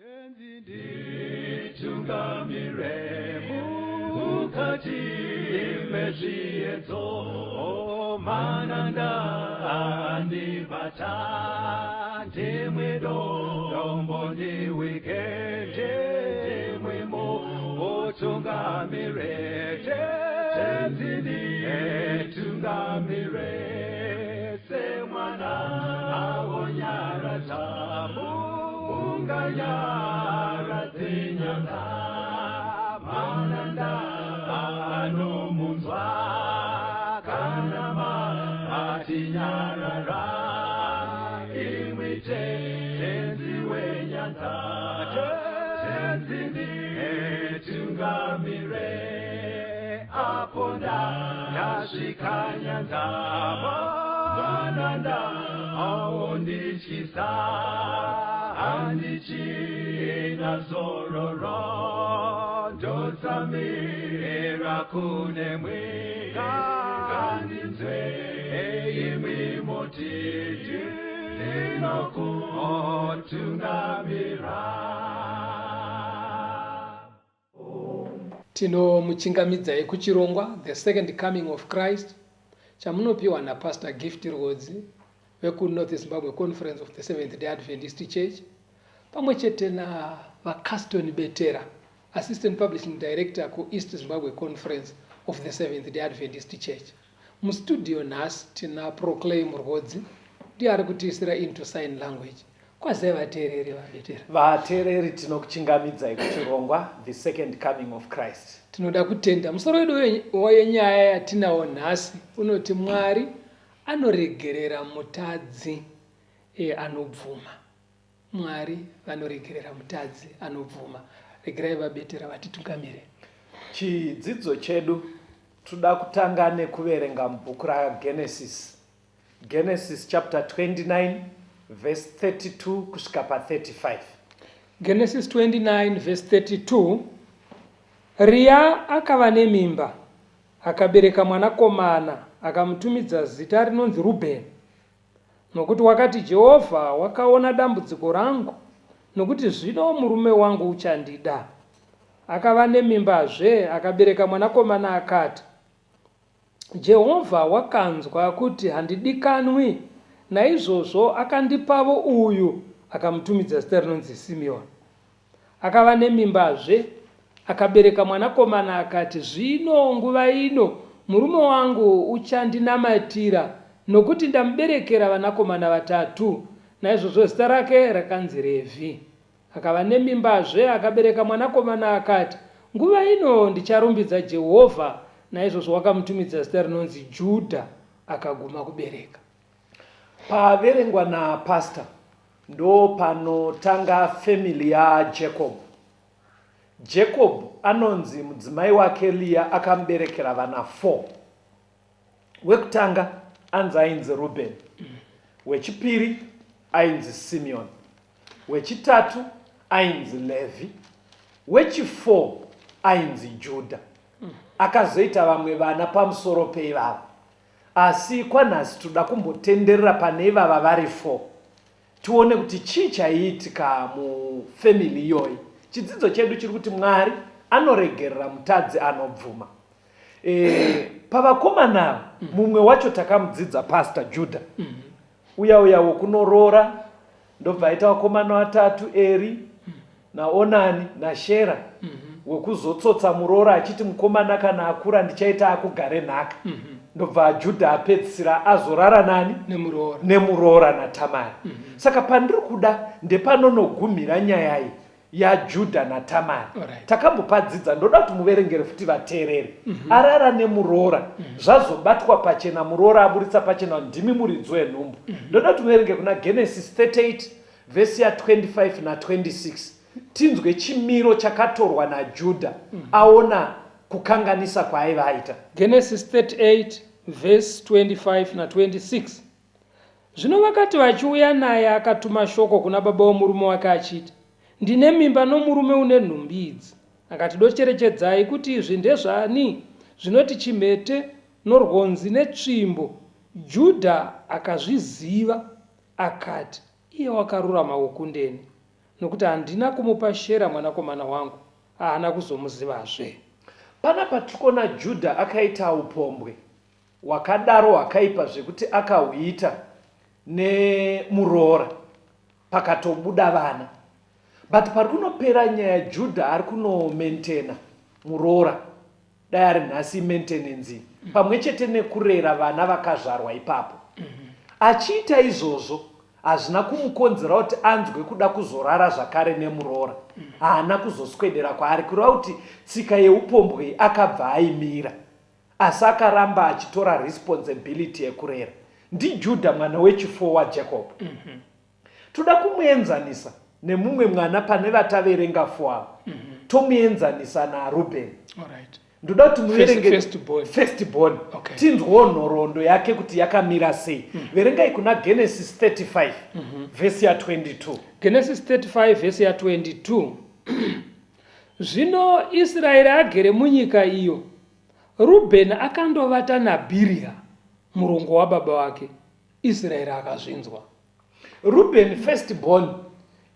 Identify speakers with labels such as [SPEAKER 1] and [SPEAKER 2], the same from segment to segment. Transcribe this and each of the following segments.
[SPEAKER 1] Tenzi nditungamire mukati mezviedzo, mananda andibata, ndimwe dombo ndiwike, ndimwe mutungamire. Tenzi nditungamire semwana awonyaradza munganyaradze nyanga, mananda anomunzwa kana matinyarara, imwi Tenzi wenyanga, Tenzi nditungamire apo ndasvika nyanza, mananda aondityisa, handichina zororo, ndotsamira kunemwi, ngandinzwe imwi mutiti ndinokutungamira.
[SPEAKER 2] Tinomuchingamidzai kuchirongwa The Second Coming of Christ chamunopiwa naPastor Gift Rwodzi vekuNorth Zimbabwe Conference of the Seventh Day Adventist Church pamwe chete naVaCaston Betera, Assistant Publishing Director kuEast Zimbabwe Conference of the Seventh Day Adventist Church. Mustudio nhasi tina Proclaim Rwodzi ndiye ari kutiisira into sign language. Kwazai vateereri vaBetera.
[SPEAKER 3] Vateereri tinokuchingamidzai kuchirongwa The Second Coming of Christ.
[SPEAKER 2] Tinoda kutenda. Musoro wedu wenyaya yatinawo nhasi unoti Mwari anoregerera mutadzi e, anobvuma. Mwari vanoregerera mutadzi anobvuma. Regerai vaBetera vatitungamire.
[SPEAKER 3] Chidzidzo chedu toda kutanga nekuverenga mubhuku raGenesis. Genesis chapter 29 verse 32 kusvika pa 35.
[SPEAKER 2] Genesis 29 verse 32. Ria akava nemimba, akabereka mwanakomana, akamutumidza zita rinonzi Rubheni, nokuti wakati, Jehovha wakaona dambudziko rangu, nokuti zvino murume wangu uchandida. Akava nemimbazve, akabereka mwanakomana, akati, Jehovha wakanzwa kuti handidikanwi, naizvozvo akandipavo uyu, akamutumidza zita rinonzi Simeoni. Akava nemimbazve, akabereka mwanakomana, akati, Zvino nguva ino murume wangu uchandinamatira, nokuti ndamuberekera vanakomana vatatu. Naizvozvo zita rake rakanzi Revhi. Akava nemimbazve, akabereka mwanakomana, akati, Nguva ino ndicharumbidza Jehovha. Naizvozvo wakamutumidza zita rinonzi Judha, akaguma kubereka.
[SPEAKER 3] Paverengwa naPastor ndopanotanga family yaJacob. Jacob anonzi mudzimai wake Leah akamuberekera vana 4. Wekutanga anzi ainzi Reuben, wechipiri ainzi Simeon, wechitatu ainzi Levi, wechi4 ainzi Juda. Akazoita vamwe vana pamusoro peivava, asi kwanhasi toda kumbotenderera pane ivava vari 4 tione kuti chii chaiitika mufamily iyoyi. Chidzidzo chedu chiri kuti Mwari anoregerera mutadzi anobvuma. E, pavakomana ava mumwe wacho takamudzidza Pastor Judah uya uya wokunoroora ndobva aita vakomana vatatu, Eri naOnani naShera, wekuzotsotsa muroora achiti mukomana kana akura ndichaita akugare nhaka. Ndobva Judha apedzisira azorara nani?
[SPEAKER 2] Nemuroora.
[SPEAKER 3] Nemuroora naTamari. Saka pandiri kuda ndepanonogumira nyaya iyi yaJudha naTamari. Takambopadzidza, ndoda kuti muverengere futi vateereri. Arara nemuroora, zvazobatwa pachena, muroora aburitsa pachena kuti ndimi muridzi wenhumbu. Ndoda kuti muverenge kuna Genesis 38 vhesi ya 25 na 26 tinzwe chimiro chakatorwa naJudha aona kukanganisa kwaaiva aita.
[SPEAKER 2] Genesis 38 vhesi 25 na 26. Zvino vakati vachiuya naye, akatuma shoko kuna baba vomurume wake achiti, Ndine mimba nomurume une nhumbi idzi. Akati, Docherechedzai kuti izvi ndezvani, zvinoti chimhete, norwonzi netsvimbo. Judha akazviziva, akati, Iye wakarurama wokundeni. Nokuti handina kumupa Shera mwanakomana wangu, haana kuzomuzivazve.
[SPEAKER 3] Panapa tiri kuona Judha akaita upombwe hwakadaro hwakaipa zvekuti akahuita nemuroora pakatobuda vana. But pari kunopera nyaya Judha ari kunomaintaina muroora dai ari nhasi imaintenance pamwe chete nekurera vana vakazvarwa ipapo. Achiita izvozvo hazvina kumukonzera kuti anzwe kuda kuzorara zvakare nemuroora. Haana kuzoswedera kwaari kureva kuti tsika yeupombwe akabva aimira. Asi akaramba achitora responsibility yekurera. NdiJudha mwana wechifour waJacob. Toda kumuenzanisa nemumwe mwana pane vataverenga fo ava. Tomuenzanisa naRubeni.
[SPEAKER 2] Alright.
[SPEAKER 3] Ndoda kuti muverenge
[SPEAKER 2] First born.
[SPEAKER 3] First born.
[SPEAKER 2] Okay.
[SPEAKER 3] Tinzwewo nhoroondo yake kuti yakamira sei. Verengai kuna Genesis 35 vhesi ya 22.
[SPEAKER 2] Genesis 35 vhesi ya 22. Zvino Israeri agere munyika iyo, Rubheni akandovata naBhiriha, murongo wababa vake. Israeri akazvinzwa.
[SPEAKER 3] Rubheni first born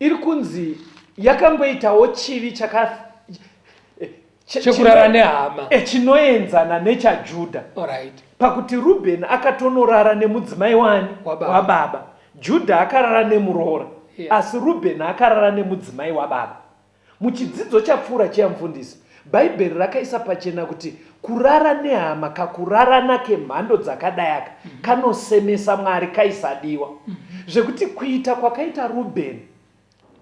[SPEAKER 3] iri kunzi yakangoitawo chivi chaka
[SPEAKER 2] chekurara nehama
[SPEAKER 3] chinoenzana nechaJudha.
[SPEAKER 2] Alright.
[SPEAKER 3] Pakuti Rubheni akatonorara nemudzimai wani?
[SPEAKER 2] Wababa.
[SPEAKER 3] Wababa. Judha akarara nemuroora.
[SPEAKER 2] Yeah.
[SPEAKER 3] Asi Rubheni akarara nemudzimai wababa. Muchidzidzo chapfuura chiya mufundisi, Bhaibheri rakaisa pachena kuti kurara nehama kakurarana kemhando dzakadai aka kanosemesa Mwari kaisadiwa. Zvekuti kuita kwakaita Rubheni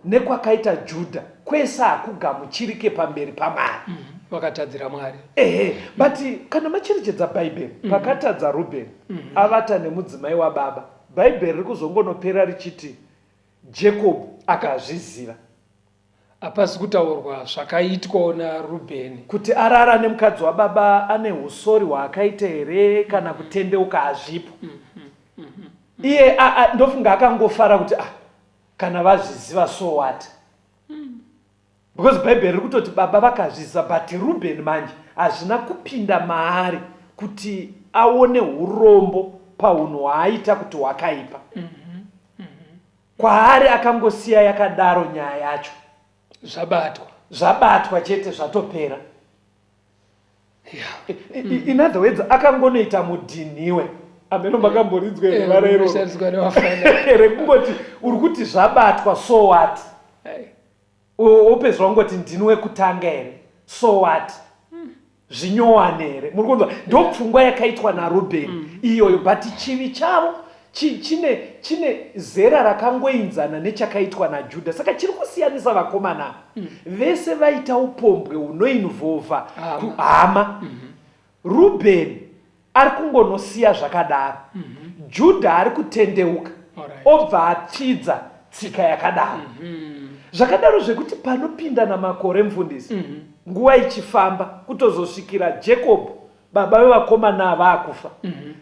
[SPEAKER 3] nekwakaita Judha kwese hakugamuchirike pamberi paMwari.
[SPEAKER 2] Vakatadzira Mwari.
[SPEAKER 3] Ehe, but kana macherechedza Bhaibheri, pakatadza Rubheni avata nemudzimai wababa, Bhaibheri riri kuzongonopera richiti Jacob akazviziva.
[SPEAKER 2] Hapasi kutaurwa zvakaitwawo naRubheni.
[SPEAKER 3] Kuti arara nemukadzi wababa ane husori hwaakaita here kana kutendeuka hazvipo. Iye ndofunga akangofara kuti ah, kana vazviziva so what? Because Bhaibheri riri kutoti baba vakazviziva but Rubheni manje hazvina kupinda maari kuti aone urombo pahunhu hwaaita kuti hwakaipa. Kwaari akangosiya yakadaro nyaya yacho.
[SPEAKER 2] Zvabatwa.
[SPEAKER 3] Zvabatwa chete zvatopera.
[SPEAKER 2] Yeah.
[SPEAKER 3] In other words akangonoita mudhinhiwe. Ameno makamborinzwa here vara iroro?
[SPEAKER 2] Rinoshandiswa nevafana.
[SPEAKER 3] Rekungoti uri kuti zvabatwa so what?
[SPEAKER 2] Hey.
[SPEAKER 3] Wopedzwa wangoti ndini wekutanga here? So what? Zvinyowane here? Muri kunzwa? Ndopfungwa yakaitwa naRubheni iyoyo, but chivi chavo chine chine zera rakangoinzana nechakaitwa naJudha. Saka chiri kusiyanisa vakomana ava. Vese vaita upombwe hunoinvolva hama. Rubheni ari kungonosiya zvakadaro. Judha ari kutendeuka obva apfidza tsika yakadaro. Zvakadaro zvekuti panopinda namakore mufundisi, nguva ichifamba kutozosvikira Jacob baba vevakomana ava akufa.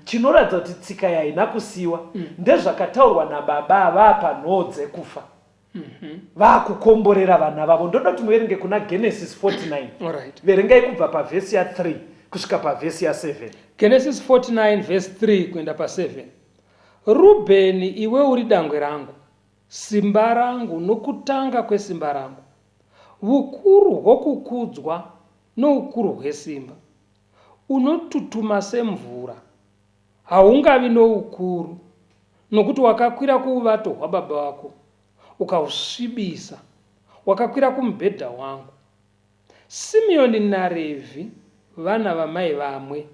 [SPEAKER 3] Chinoratidza kuti tsika yaina kusiwa ndezvakataurwa nababa ava panhoo dzekufa. Vakukomborera vana vavo. Ndoda kuti muverenge kuna Genesis 49.
[SPEAKER 2] Alright.
[SPEAKER 3] Verengai kubva pavhesi ya 3 kusvika pavhesi ya 7.
[SPEAKER 2] Genesis 49 vhesi 3 kuenda pa7. Rubheni, iwe uri dangwe rangu, simba rangu nokutanga kwesimba rangu, vukuru hwokukudzwa noukuru hwesimba. Unotutuma semvura, Haungavi noukuru, nokuti wakakwira kuuvato hwababa vako, ukahusvibisa, wakakwira kumubhedha wangu. Simeoni naRevhi vana vamai vamwe,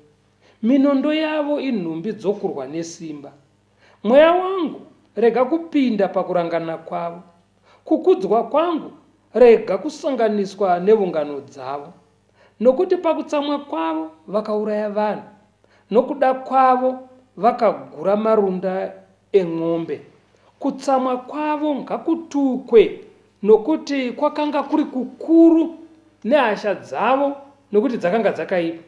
[SPEAKER 2] minondo yavo inhumbi dzokurwa nesimba. Mweya wangu, rega kupinda pakurangana kwavo, kukudzwa kwangu, rega kusanganiswa nevungano dzavo. Nokuti pakutsamwa kwavo vakauraya vanhu, nokuda kwavo vakagura marunda en'ombe. Kutsamwa kwavo ngakutukwe, nokuti kwakanga kuri kukuru, nehasha dzavo, nokuti dzakanga dzakaipa.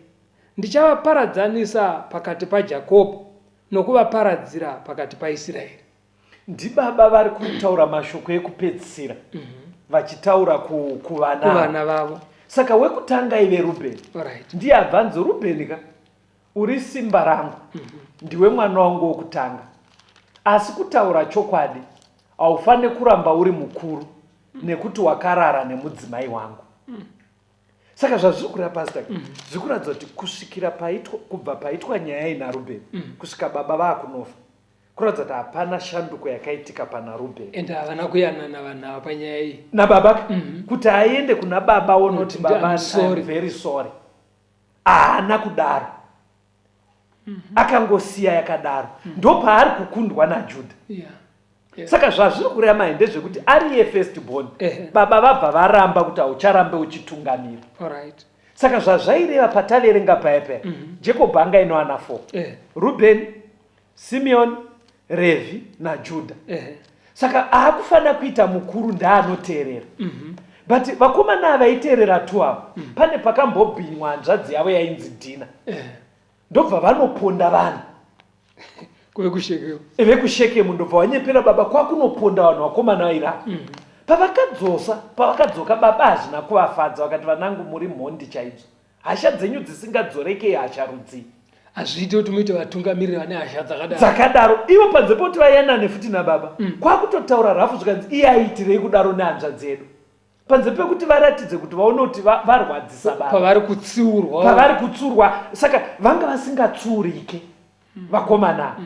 [SPEAKER 2] Ndichavaparadzanisa pakati paJakobho, nokuvaparadzira pakati paIsraeri.
[SPEAKER 3] Ndibaba vari kutaura mashoko ekupedzisira vachitaura kuvana
[SPEAKER 2] kuvana vavo.
[SPEAKER 3] Saka wekutanga ive Rubheni.
[SPEAKER 2] Alright.
[SPEAKER 3] Ndiye abvanzi Rubheni ka uri simba rangu. Ndiwe mwana wangu wokutanga. Asi kutaura chokwadi haufanire kuramba uri mukuru. Nekuti wakarara nemudzimai wangu. Saka zvazviri kureva pastor, zviri kuratidza kuti kusvikira paitwa, kubva paitwa nyaya ina Rubheni kusvika baba vaakunofa, kuratidza kuti hapana shanduko yakaitika pana Rubheni.
[SPEAKER 2] Ende havana kuyanana vanhu ava panyaya iyi.
[SPEAKER 3] Nababa, kuti aende kuna baba wonoti baba, I'm very sorry. Haana kudaro. Akangosiya yakadaro. Ndopaari kukundwa naJudha.
[SPEAKER 2] Yeah.
[SPEAKER 3] Saka zvazviri kureva mai ndezvekuti ari iye first born, baba vabva varamba kuti haucharambe uchitungamira.
[SPEAKER 2] Alright.
[SPEAKER 3] Saka zvazvaireva pataverenga paya paya, Jacob anga ino ana 4. Reuben, Simeon, Revhi naJudha. Saka aakufanira kuita mukuru ndaanoteerera. But vakomana ava vaiteerera tu ava, pane pakambobhinywa hanzvadzi yavo yainzi Dhina. Ndobva vanoponda vanhu.
[SPEAKER 2] Vekushekemu.
[SPEAKER 3] Vekushekemu ndobva vanyepera baba kwakunoponda vanhu vakomana vairapa. Pavakadzosa, pavakadzoka baba hazvina kuvafadza, vakati vanangu muri mhondi chaidzo. Hasha dzenyu dzisingadzoreke hasha rudzii?
[SPEAKER 2] Hazviite kuti muite vatungamiriri vane hasha dzakadaro.
[SPEAKER 3] Dzakadaro. Ivo panze poti vayanane futi nababa. Kwakutotaura rafu zvikanzi iye aiitirei kudaro nehanzvadzi yedu. Panze pekuti varatidze kuti vaone kuti varwadzisa baba.
[SPEAKER 2] Pavari kutsiurwa.
[SPEAKER 3] Pavari kutsurwa. Saka vanga vasingatsurike vakomana.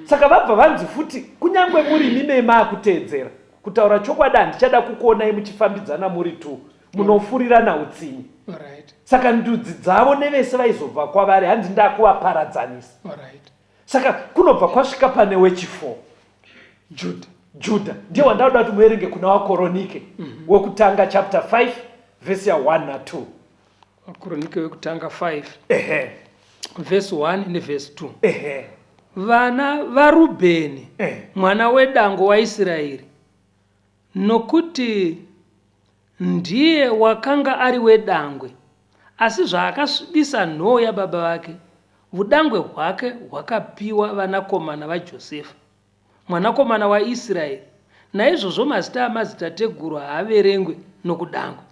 [SPEAKER 3] Saka vabva vanzi futi kunyangwe muri mime maakuteedzera. Kutaura chokwadi handichada kukuonai muchifambidzana muri two. Munofurirana utsinye.
[SPEAKER 2] Alright.
[SPEAKER 3] Saka ndudzi dzavo nevese vaizobva kwavari hanzi ndakuvaparadzanisa.
[SPEAKER 2] Alright.
[SPEAKER 3] Saka kunobva kwasvika pane wechi4.
[SPEAKER 2] Juda.
[SPEAKER 3] Juda ndiye wandauda kuti muverenge kuna waKoronike wekutanga chapter 5 verse ya 1 na 2.
[SPEAKER 2] Wakoronike wekutanga 5
[SPEAKER 3] Ehe.
[SPEAKER 2] verse 1 neverse 2.
[SPEAKER 3] Ehe.
[SPEAKER 2] Vana vaRubheni mwana wedango waIsraeri, nokuti ndiye wakanga ari wedangwe, asi zvaakasvibisa nhoo yababa vake, vudangwe hwake hwakapiwa vanakomana vaJosefa, mwanakomana waIsraeri, naizvozvo mazita amadzitateguru haaverengwe nokudangwe.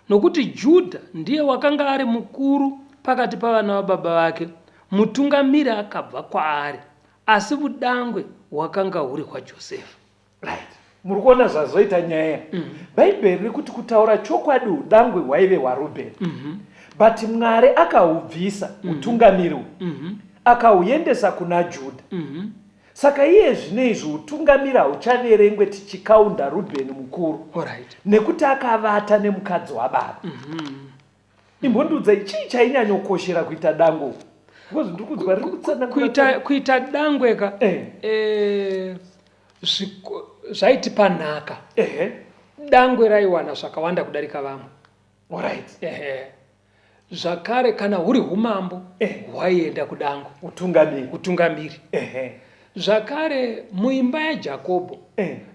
[SPEAKER 2] Nokuti Judha ndiye wakanga ari mukuru pakati pavana vababa vake, mutungamiri akabva kwaari, asi vudangwe hwakanga huri hwaJosefa.
[SPEAKER 3] Right. Muri kuona zvazoita nyaya. Bhaibheri riri kuti kutaura chokwadi udangwe hwaive hwaRubheni. But Mwari akahubvisa utungamiri uhu. Akahuendesa kuna Judha. Saka iye zvino izvi utungamiri hauchaverengwe tichikaunda Rubheni mukuru.
[SPEAKER 2] Alright.
[SPEAKER 3] Nekuti akavata nemukadzi wababa. Imbondiudzai chii chainyanyokoshera kuita dangwe uku? Because ndiri kunzwa riri kutsanangura.
[SPEAKER 2] Kuita dangwe ka zvaitipa nhaka. Dangwe raiwana zvakawanda kudarika vamwe.
[SPEAKER 3] Alright.
[SPEAKER 2] Zvakare kana huri humambo hwaienda kudangwe.
[SPEAKER 3] Utungamiri.
[SPEAKER 2] Utungamiri. Zvakare muimba yaJakobho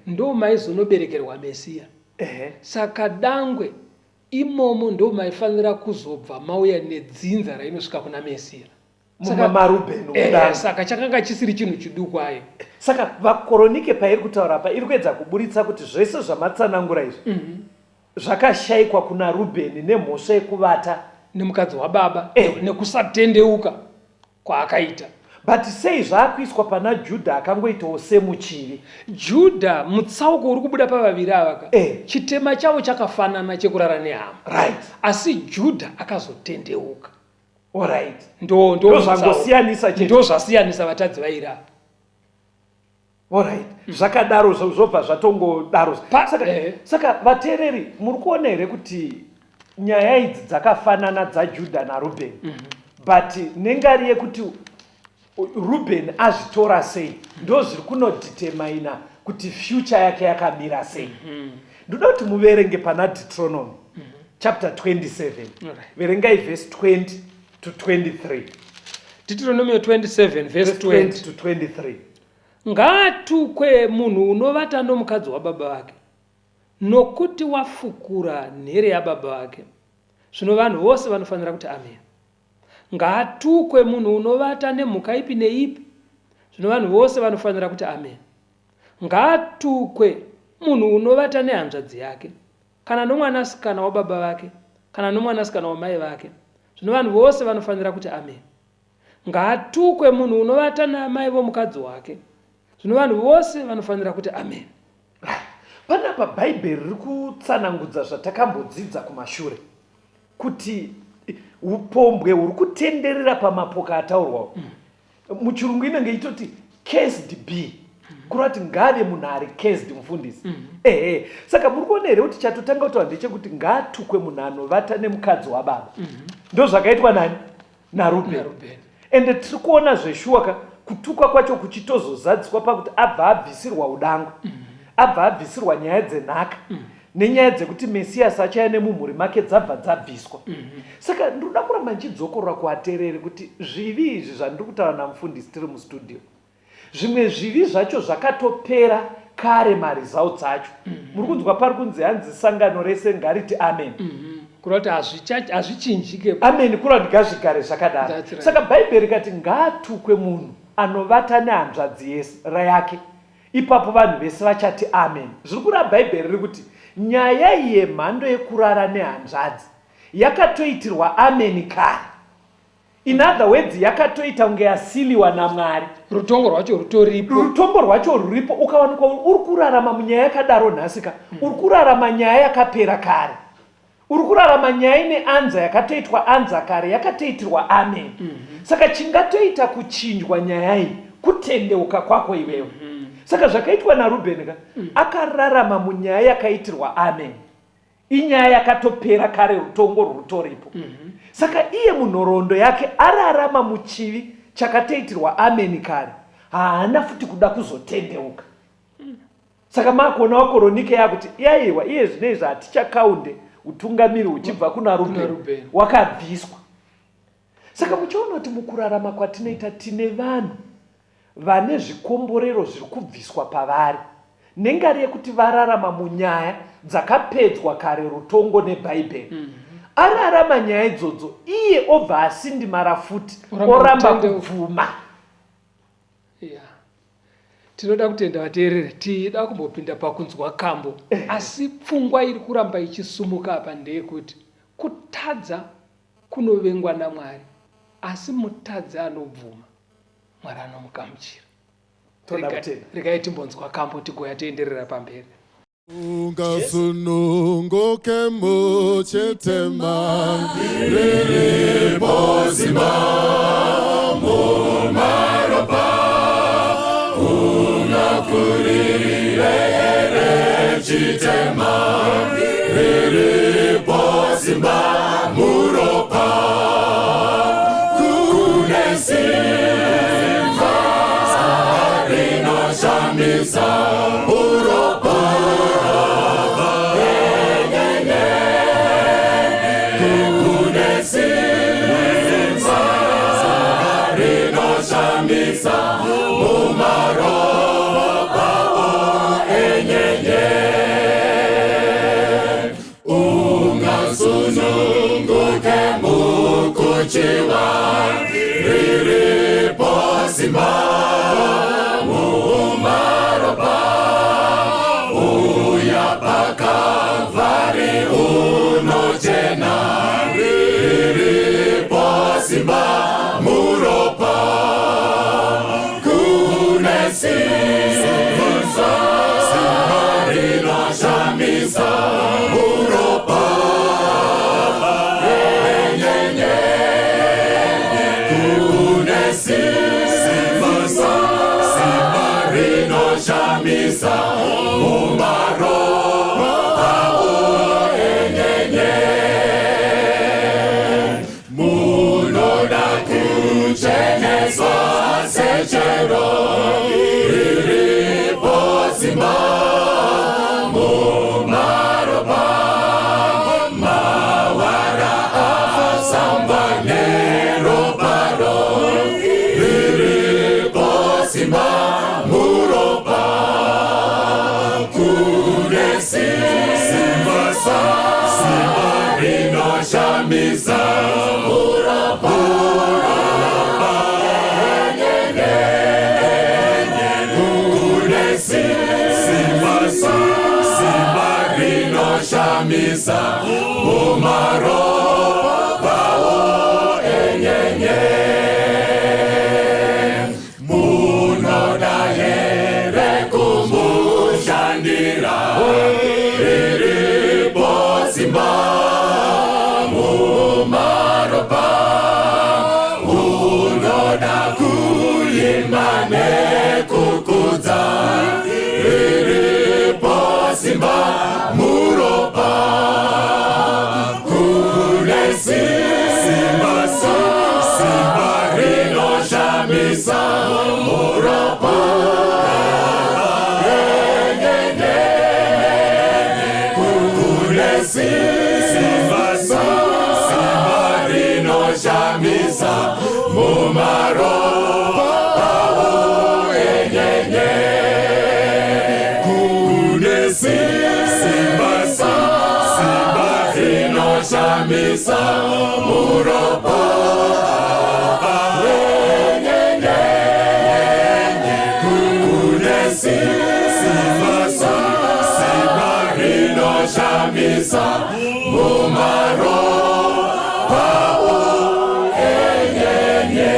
[SPEAKER 2] ndo maizonoberekerwa Mesiya. Saka dangwe imomo ndo maifanira kuzobva mauya nedzinza rainosvika kuna Mesiya.
[SPEAKER 3] Mumba maRubheni kudaro.
[SPEAKER 2] Saka chakanga chisiri chinhu chiduku ayo.
[SPEAKER 3] Saka vaKoronike pairi kutaura apa iri kuedza kuburitsa kuti zvese zvamatsanangura izvi zvakashaikwa kuna Rubheni nemhosva yekuvata
[SPEAKER 2] nemukadzi wababa nekusatendeuka kwaakaita.
[SPEAKER 3] But sei zvaakuiswa pana Judha akangoitawo semuchivi?
[SPEAKER 2] Judha mutsauko uri kubuda pavaviri ava ka chitema chavo chakafanana chekurara nehama.
[SPEAKER 3] Right.
[SPEAKER 2] Asi Judha akazotendeuka.
[SPEAKER 3] Alright.
[SPEAKER 2] Ndo
[SPEAKER 3] ndo zvangosiyanisa
[SPEAKER 2] chete. Ndo zvasiyanisa vatadzi vairi ava.
[SPEAKER 3] Alright. Zvakadaro zvobva zvatongodaro. Saka, saka vateereri muri kuona here kuti nyaya idzi dzakafanana dzaJudha naRubheni? But nengari yekuti Rubheni azvitora sei ndo zviri kunodetermina kuti future yake yakamira sei. Ndoda kuti muverenge pana Deuteronomy chapter 27. Verengai verse 20 to 23.
[SPEAKER 2] Deuteronomy 27 verse 20
[SPEAKER 3] to 23.
[SPEAKER 2] Ngaatukwe munhu unovata nomukadzi wababa vake, nokuti wafukura nhere yababa vake. Zvino vanhu vose vanofanira kuti amen. Ngaatukwe munhu unovata nemhuka ipi neipi. Zvino vanhu vose vanofanira kuti amen. Ngaatukwe munhu unovata nehanzvadzi yake, kana nomwanasikana wababa vake, kana nomwanasikana wamai vake. Zvino vanhu vose vanofanira kuti amen. Ngaatukwe munhu unovata naamai vomukadzi wake. Zvino vanhu vose vanofanira kuti amen.
[SPEAKER 3] Panapa Bhaibheri riri kutsanangudza zvatakambodzidza kumashure kuti upombwe huri kutenderera pamapoka ataurwa. Muchirungu inenge ichitoti cursed be, kureva kuti ngaave munhu ari cursed, mufundisi. Ehe, saka muri kuona here kuti chatotanga kutaura ndechekuti ngaatukwe munhu anovata nemukadzi wababa. Ndozvakaitwa nani? NaRubheni. Ende tiri kuona zveshuwa ka kutukwa kwacho kuchitozozadziswa pakuti abva abvisirwa udangwe, abva abvisirwa nyaya dzenhaka, nenyaya dzekuti Mesiyasi achaya nemumhuri make dzabva dzabviswa. Saka ndinoda kuramba ndichidzokorora kuvateereri kuti zvivi izvi zvandiri kutaura namufundisi tiri mustudio, zvimwe zvivi zvacho zvakatopera kare maresults acho. Muri kunzwa pari kunzi hanzi sangano rese ngariti amen.
[SPEAKER 2] Kureva kuti hazvichinjike.
[SPEAKER 3] Amen, kureva kuti ngazvigare zvakadaro.
[SPEAKER 2] That's right.
[SPEAKER 3] Saka Bhaibheri rikati ngaatukwe munhu anovata nehanzvadzi yake. Ipapo vanhu vese vachati amen. Zviri kureva Bhaibheri riri kuti nyaya iyi yemhando yekurara nehanzvadzi yakatoitirwa amen kare. In other words, yakatoita kunge yasiliwa naMwari.
[SPEAKER 2] Rutongo rwacho rutoripo.
[SPEAKER 3] Rutongo rwacho ruripo. Ukawanikwa uri kurarama munyaya yakadaro nhasi ka, uri kurarama nyaya yakapera kare. Uri kurarama nyaya ine anza yakatoitwa anza kare, yakatoitirwa amen. Saka chingatoita kuchinjwa nyaya iyi kutendeuka kwako iwewe. Saka zvakaitwa naRubheni ka, akararama munyaya yakaitirwa amen. Inyaya yakatopera kare, rutongo rwutoripo. Saka iye munhoroondo yake ararama muchivi chakatoitirwa ameni kare, haana futi kuda kuzotendeuka. Saka makuona wakoronike yakuti yaiwa iye zvino izvi hatichakaunde utungamiri huchibva kuna Rubheni, wakabviswa. Saka muchaona kuti mukurarama kwatinoita tine vanhu vane zvikomborero zviri kubviswa pavari nengari yekuti vararama munyaya dzakapedzwa kare rutongo neBhaibheri. Ararama nyaya idzodzo iye obva asindimara futi oramba kubvuma.
[SPEAKER 2] Yeah. Tinoda kutenda vateereri, tida kumbopinda pakunzwa kambo, asi pfungwa iri kuramba ichisumuka apa ndeyekuti kutadza kunovengwa naMwari, asi mutadzi anobvuma Mwari anomugamuchira. Regai timbonzwa kambo tigoya tienderera pamberi.
[SPEAKER 4] Ungasununguke muchitema riripo simba mumaropa ungakuririre here chitema riripo simba muropa kune simba rinoshamisa uropa enyenye kune simba rinoshamisa mumaropa enyenye ungasununguke mukuchiwa riripo simba mumaropa uya paKalvari unochena riripo simba muropa kune simba rinoshamisa muropa enyenye kune simba simba rinoshamisa mumaropa enyenye munoda kucheneswa sechero riripo simba mumaropa mawara asamba neroparo riripo simba muropa kune simba simba rinoshamisa muropa kune simba simba rinoshamisa mumaropa enyenye munoda here kumushandira. Simba, simba rinoshamisa mumaropa enyenye. Kune simba, simba rinoshamisa muropa enyenye. Kune simba, simba rinoshamisa mumaropa enyenye.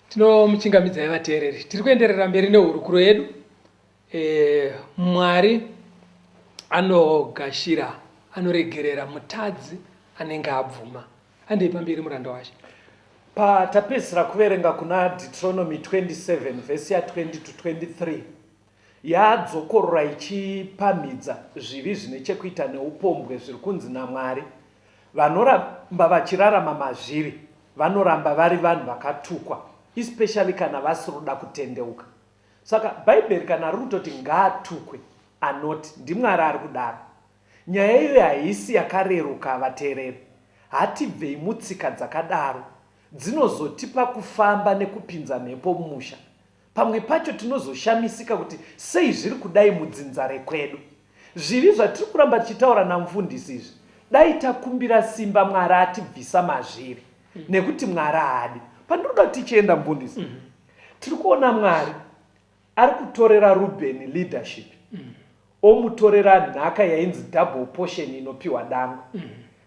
[SPEAKER 2] Tinomuchingamidzai vateereri, tiri kuenderera mberi nehurukuro yedu. Mwari anogashira, anoregerera mutadzi anenge abvuma. Handei pamberi, muranda washe.
[SPEAKER 3] Patapedzisira kuverenga kuna Deuteronomy 27 vhesi ya20 to 23, yadzokorora ichipamhidza zvivi zvine chekuita neupombwe zviri kunzi naMwari vanoramba vachirarama mazviri vanoramba vari vanhu vakatukwa, especially kana vasiri kutendeuka. Saka Bhaibheri kana riri kutoti ngaatukwe anoti, ndiMwari ari kudaro. Nyaya iyoyo haisi yakareruka, vateereri. Hatibvei mutsika dzakadaro dzinozotipa kufamba nekupinza mhepo mumusha. Pamwe pacho tinozoshamisika kuti sei zviri kudai mudzinza rekwedu. Zvivi zvatiri kuramba tichitaura namufundisi izvi, dai takumbira simba Mwari atibvisa mazviri, nekuti Mwari haadi. Pandinoda kuti tichienda, mufundisi, tiri kuona Mwari ari kutorera Rubheni leadership, omutorera nhaka yainzi double portion inopiwa dangwe.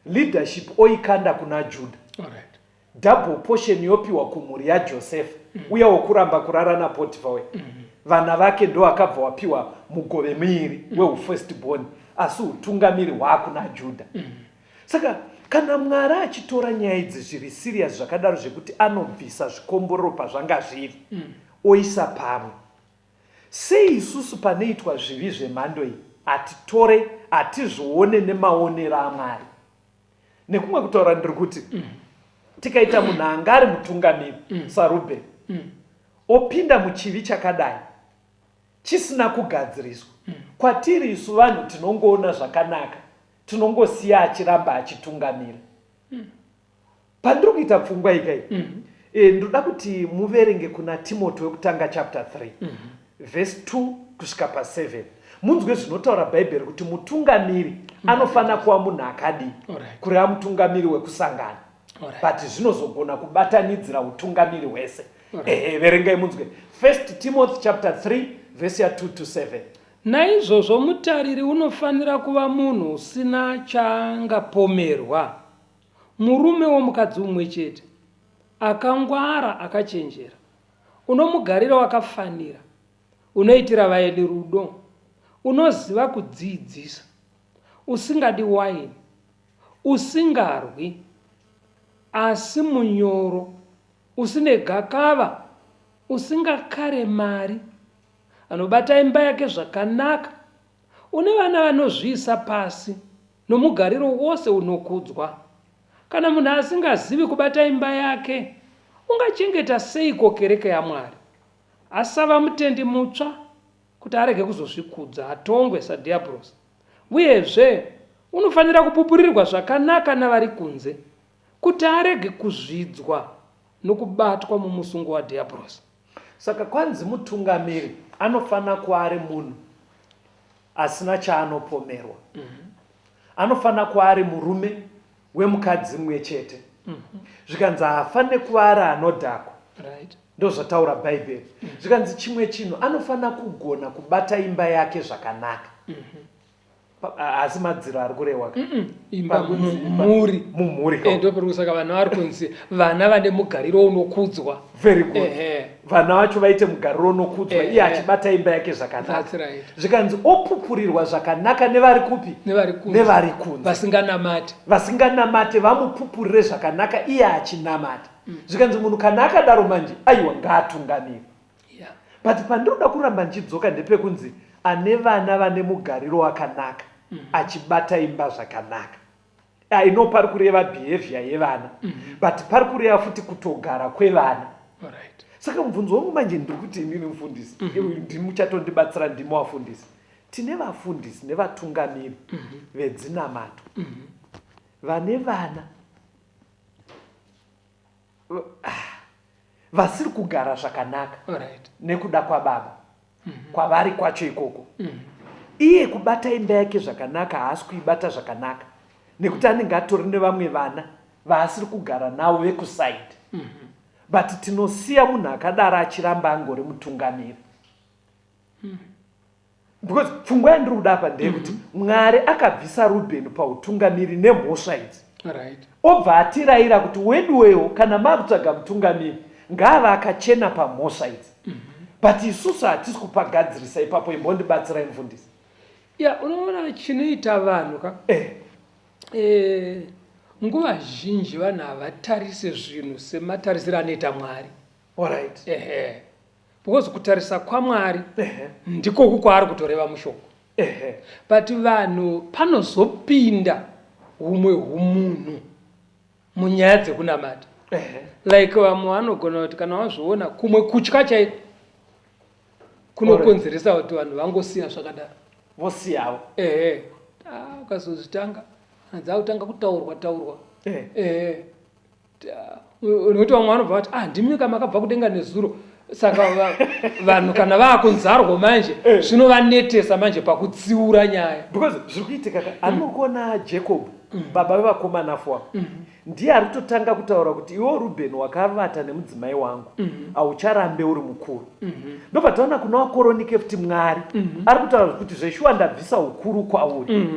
[SPEAKER 3] Leadership oikanda kuna Juda. Double portion yopiwa kumhuri yaJosefa, uya wokuramba kurara naPotifa uya. Vana vake ndo akabva wapiwa mugove miiri weufirst born, asi utungamiri hwaakuna Juda. Saka kana Mwari achitora nyaya idzi zviri serious zvakadaro, zvekuti anobvisa zvikomborero pazvanga zviri oisa pamwe, sei isusu panoitwa zvivi zvemhando iyi hatitore, hatizvione nemaonero aMwari? Nekumwe kutaura, ndiri kuti tikaita munhu anga ari mutungamiri saRubheni opinda muchivi chakadai chisina kugadziriswa, kwatiri isu vanhu tinongoona zvakanaka, tinongosiya achiramba achitungamira. Pandiri kuita pfungwa ikai, ndoda kuti muverenge kuna Timoti wekutanga chapter 3 verse 2 kusvika pa7, munzwe zvinotaura Bhaibheri kuti mutungamiri anofanira kuva munhu akadii, kureva mutungamiri wekusangana, but zvinozogona kubatanidzira utungamiri hwese. Ehe, verengai munzwe 1 Timothy chapter 3 verse ya2 to 7.
[SPEAKER 2] Naizvozvo mutariri unofanira kuva munhu usina chaangapomerwa, murume womukadzi mumwe chete, akangwara, akachenjera, unomugariro wakafanira, unoitira vaeni rudo, unoziva kudziidzisa, usingadi waini, usingarwi, asi munyoro, usine gakava, usingakare mari, anobata imba yake zvakanaka, une vana vanozviisa pasi, nomugariro wose unokudzwa. Kana munhu asingazivi kubata imba yake, ungachengeta seiko kereke yaMwari? Asava mutendi mutsva, kuti arege kuzozvikudza, atongwe saDhiabhorosi. Uyezve, unofanira kupupurirwa zvakanaka navari kunze, kuti arege kuzvidzwa nokubatwa mumusungo waDhiabhorosi.
[SPEAKER 3] Saka kwanzi mutungamiri anofanira kuva ari munhu asina chaanopomerwa. Anofanira kuva ari murume wemukadzi mumwe chete. Zvikanzi haafanire kuva ari anodhakwa. Ndozvataura Bhaibheri. Zvikanzi chimwe chinhu, anofanira kugona kubata imba yake zvakanaka. Asi madziro ari kurehwa ka?
[SPEAKER 2] Imba
[SPEAKER 3] Pakunzi imba.
[SPEAKER 2] Mumhuri.
[SPEAKER 3] Mumhuri ka.
[SPEAKER 2] Ndopari saka vana vari kunzi vana vane mugariro unokudzwa.
[SPEAKER 3] Very good. Vana vacho vaite mugariro unokudzwa, iye achibata imba yake zvakanaka.
[SPEAKER 2] That's right.
[SPEAKER 3] Zvikanzi opupurirwa zvakanaka nevari kupi?
[SPEAKER 2] Nevari kunze.
[SPEAKER 3] Nevari kunze.
[SPEAKER 2] Vasinganamati.
[SPEAKER 3] Vasinganamate vamupupurire zvakanaka iye achinamata. Zvikanzi munhu kana akadaro manje, aiwa, ngaatungamire. But pandinoda kuramba ndichidzoka ndepekunzi ane vana vane mugariro wakanaka, achibata imba zvakanaka. I know pari kureva behavior yevana, but pari kureva futi kutogara kwevana. Saka mubvunzo wangu manje ndiri kuti inini mufundisi, ndimi muchatondibatsira, ndimi wafundisi. Tine vafundisi nevatungamiri vedzinamato vane vana vasiri kugara zvakanaka nekuda kwababa kwavari kwacho ikoko. Iye kubata imba yake zvakanaka haasi kuibata zvakanaka nekuti anenge atori nevamwe vana vaasiri kugara navo vekusaidi. But tinosiya munhu akadaro achiramba angori mutungamiri. Because pfungwa yandiri kuda apa ndeyekuti Mwari akabvisa Rubheni pautungamiri nemhosva idzi. Obva atirayira kuti weduwewo kana makutsvaga mutungamiri ngaave akachena pamhosva idzi. But isusu hatisi kupagadzirisa ipapo, imbondibatsirai mufundisi.
[SPEAKER 2] Ya, unoona chinoita vanhu ka nguva zhinji vanhu havatarise zvinhu sematarisiro anoita Mwari.
[SPEAKER 3] Alright.
[SPEAKER 2] Ehe. Because kutarisa kwaMwari ndikoku kwaari kutoreva mushoko. But vanhu panozopinda humwe humunhu munyaya dzekunamata. Like vamwe vanogona kuti kana wazviona kumwe kutya chaiko kunokonzeresa kuti vanhu vangosiya zvakadaro.
[SPEAKER 3] Vosiyawo.
[SPEAKER 2] Ehe. Ah, ukazozvitanga dzakutanga kutaurwa taurwa. Ehe. Nokuti vamwe vanobva vati, ah, ndimi ka makabva kudenga nezuro. Saka vanhu kana vaakunzarwo manje zvinovanetesa manje pakutsiura nyaya.
[SPEAKER 3] Because zviri kuitika ka, anokona Jacob, baba vevakomana four, ndiye ari kutotanga kutaura kuti iwe Rubheni wakavata nemudzimai wangu, haucharambe uri mukuru. Ndobva taona kuna vakoronike futi Mwari ari kutaura kuti zveshuwa ndabvisa ukuru kwauri.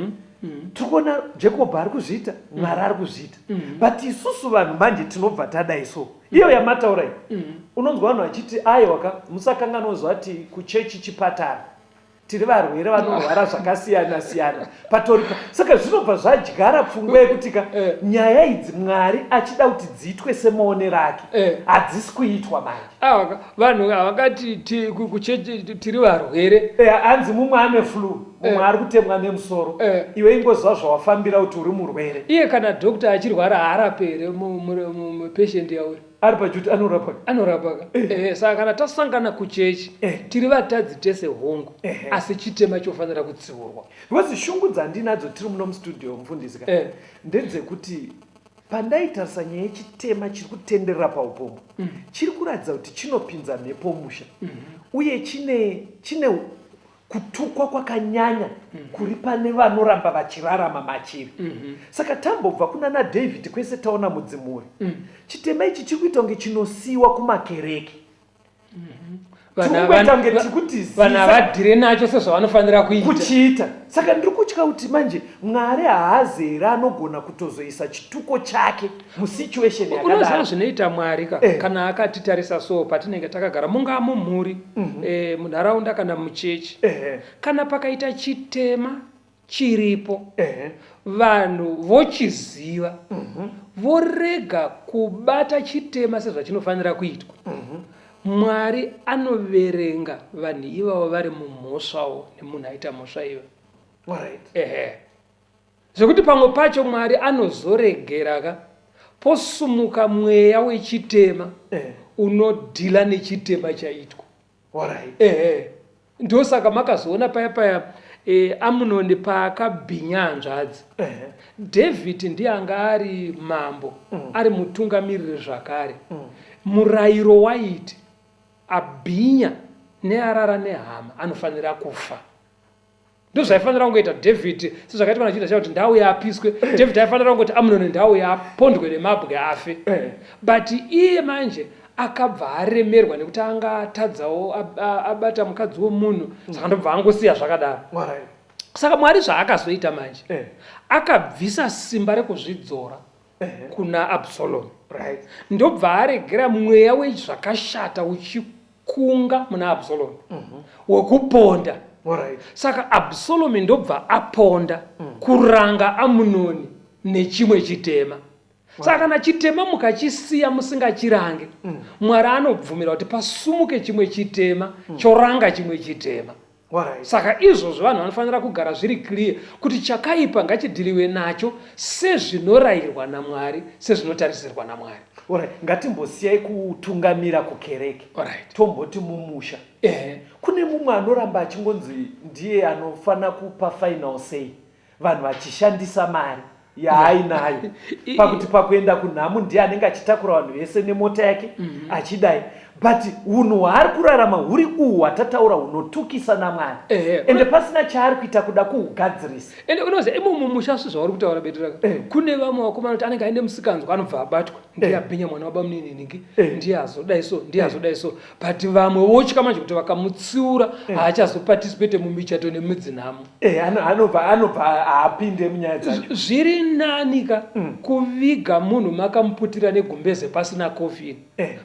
[SPEAKER 3] Tiri kuona Jacob ari kuzviita, Mwari ari kuzviita. But isusu vanhu manje tinobva tadai so. Iyo yamataura iyi, unonzwa vanhu vachiti aiwa ka, musakanganwa zvati kuchechi chipatara. Tiri varwere vanorwara zvakasiyana siyana patori pa. Saka zvinobva zvadyara pfungwa yekuti ka nyaya idzi Mwari achida kuti dziitwe semaonero ake, hadzisi kuitwa manje.
[SPEAKER 2] Aiwa, vanhu havangati kuchechi tiri varwere.
[SPEAKER 3] Hanzi mumwe ane flu, mumwe ari kutemwa nemusoro. Iwe ingoziva zvawafambira kuti uri murwere.
[SPEAKER 2] Iye kana doctor achirwara haarape here patient yauri?
[SPEAKER 3] Ari paduty anorapa.
[SPEAKER 2] Anorapa ka. Saka kana tasangana kuchechi tiri vatadzi tese hongu, asi chitema chofanira kutsiurwa.
[SPEAKER 3] Because shungu dzandinadzo tiri muno mustudio mufundisi ka, ndedzekuti pandaitarisa nyaya yechitema chiri kutenderera paupombwe, chiri kuratidza kuti chinopinza mhepo musha, uye chine kutukwa kwakanyanya kuri pane vanoramba vachirarama machiri. Saka tambobva kunana David kwese taona mudzimuri. Chitema ichi chiri kuita kunge chinosiyiwa kumakereke. Tiri kungoita kunge tiri kutizisa.
[SPEAKER 2] Vanhu havadhire nacho sezvavanofanira kuita.
[SPEAKER 3] Kuchiita. Saka ndiri kutya kuti manje Mwari haazi here anogona kutozoisa chituko chake musituation
[SPEAKER 2] Unoziva
[SPEAKER 3] yakadaro.
[SPEAKER 2] zvinoita Mwari ka, kana akatitarisa so patinenge takagara, mungaa mumhuri, munharaunda kana muchechi. Kana pakaita chitema chiripo, vanhu vochiziva, vorega kubata chitema sezvachinofanira kuitwa, Mwari anoverenga vanhu ivavo vari mumhosvawo nemunhu aita mhosva iyoyo. Ehe. Zvekuti pamwe pacho Mwari anozoregera ka posumuka mweya wechitema unodhila nechitema chaitwa. Ehe. Ndosaka makazoona paya paya Amunoni paakabhinya hanzvadzi. David ndiye anga ari mambo, ari mutungamiriri zvakare. Murayiro waiti abhinya nearara nehama anofanira kufa. Ndozvaifanira kungoita David sezvakaitwa naJudha chakuti ndauye apiswe. David aifanira kungoti Amnoni ndauye apondwe nemabwe afe. But iye manje akabva aremerwa nekuti anga atadzawo abata mukadzi wemunhu, saka ndobva angosiya zvakadaro. Saka Mwari zvaakazoita manje, akabvisa simba rekuzvidzora kuna Absalomu. Ndobva aregera mweya wezvakashata uchikunga muna Absalomu wekuponda. Saka Absalomu ndobva aponda kuranga Amunoni nechimwe chitema. Saka kana chitema mukachisiya musingachirange, Mwari anobvumira kuti pasumuke chimwe chitema choranga chimwe chitema.
[SPEAKER 3] Alright.
[SPEAKER 2] Saka izvozvo vanhu vanofanira kugara zviri clear kuti chakaipa ngachidhiliwe nacho sezvinorayirwa naMwari, sezvinotarisirwa naMwari.
[SPEAKER 3] Alright, ngatimbosiyai kutungamira kukereke.
[SPEAKER 2] Alright.
[SPEAKER 3] Tomboti mumusha.
[SPEAKER 2] Ehe.
[SPEAKER 3] Kune mumwe anoramba achingonzi ndiye anofana kupa final say vanhu vachishandisa mari yaainayo pakuti pakuenda kunhamu ndiye anenge achitakura vanhu vese nemota yake achidai but unhu hwaari kurarama huri uhu hwatataura hunotukisa namwari ende pasina chaari kuita kuda kuhugadzirisa.
[SPEAKER 2] Ende unoziva imo mumusha sezvauri kutaura betiraka kune vamwe vakomana kuti anenge aine musikanzwa anobva abatwa ndiye abhinya mwana wabamunini nhingi ndiye azodai so ndiye azodai so but vamwe votya manje kuti vakamutsiura haachazoparticipate mumichato nemidzinhamo.
[SPEAKER 3] Anobva anobva haapinde munyaya dzacho.
[SPEAKER 2] Zviri nani ka kuviga munhu makamuputira negumbeze pasina coffin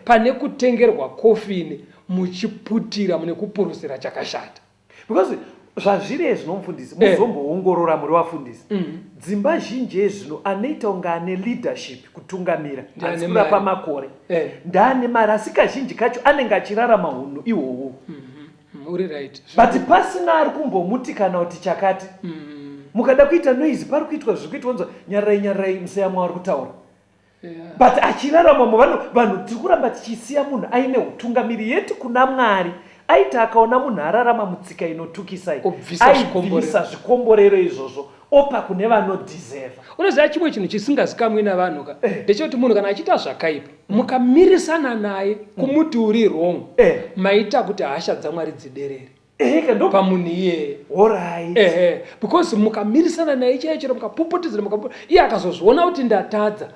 [SPEAKER 2] pane kutengerwa coffin muchiputira mune kupuruzira chakashata.
[SPEAKER 3] Because zvazviri ezvino mufundisi muzomboongorora muri vafundisi dzimba zhinji ezvino anoita kunge ane leadership kutungamira
[SPEAKER 2] Ndiane
[SPEAKER 3] asi kurapa
[SPEAKER 2] mari.
[SPEAKER 3] makore ndaane mari asi kazhinji kacho anenge achirarama hunhu ihwohwo.
[SPEAKER 2] Uri right.
[SPEAKER 3] But pasina ari kumbomuti kana kuti chakati. Mukada kuita noise pari kuitwa zviri kuitwa onzwa nyararai nyararai museyamwa vari kutaura. But achirarama umo vanhu tiri kuramba tichisiya munhu aine hutungamiri yet kuna Mwari aiti akaona munhu ararama mutsika inotukisa iyi
[SPEAKER 2] Obvisa
[SPEAKER 3] aibvisa
[SPEAKER 2] zvikomborero.
[SPEAKER 3] zvikomborero izvozvo opa kune vanodeserva.
[SPEAKER 2] Unoziva chimwe chinhu chisingazikamwi navanhu ka ndechekuti munhu kana achiita zvakaipa mukamirisana naye kumuti uri wrong maita kuti hasha dzaMwari dziderere
[SPEAKER 3] Eheka ndo
[SPEAKER 2] pamunhu iyeye.
[SPEAKER 3] Alright.
[SPEAKER 2] Ehe, because mukamirisana naye chaiyo chero mukapopotedzera iye akazozviona kuti ndatadza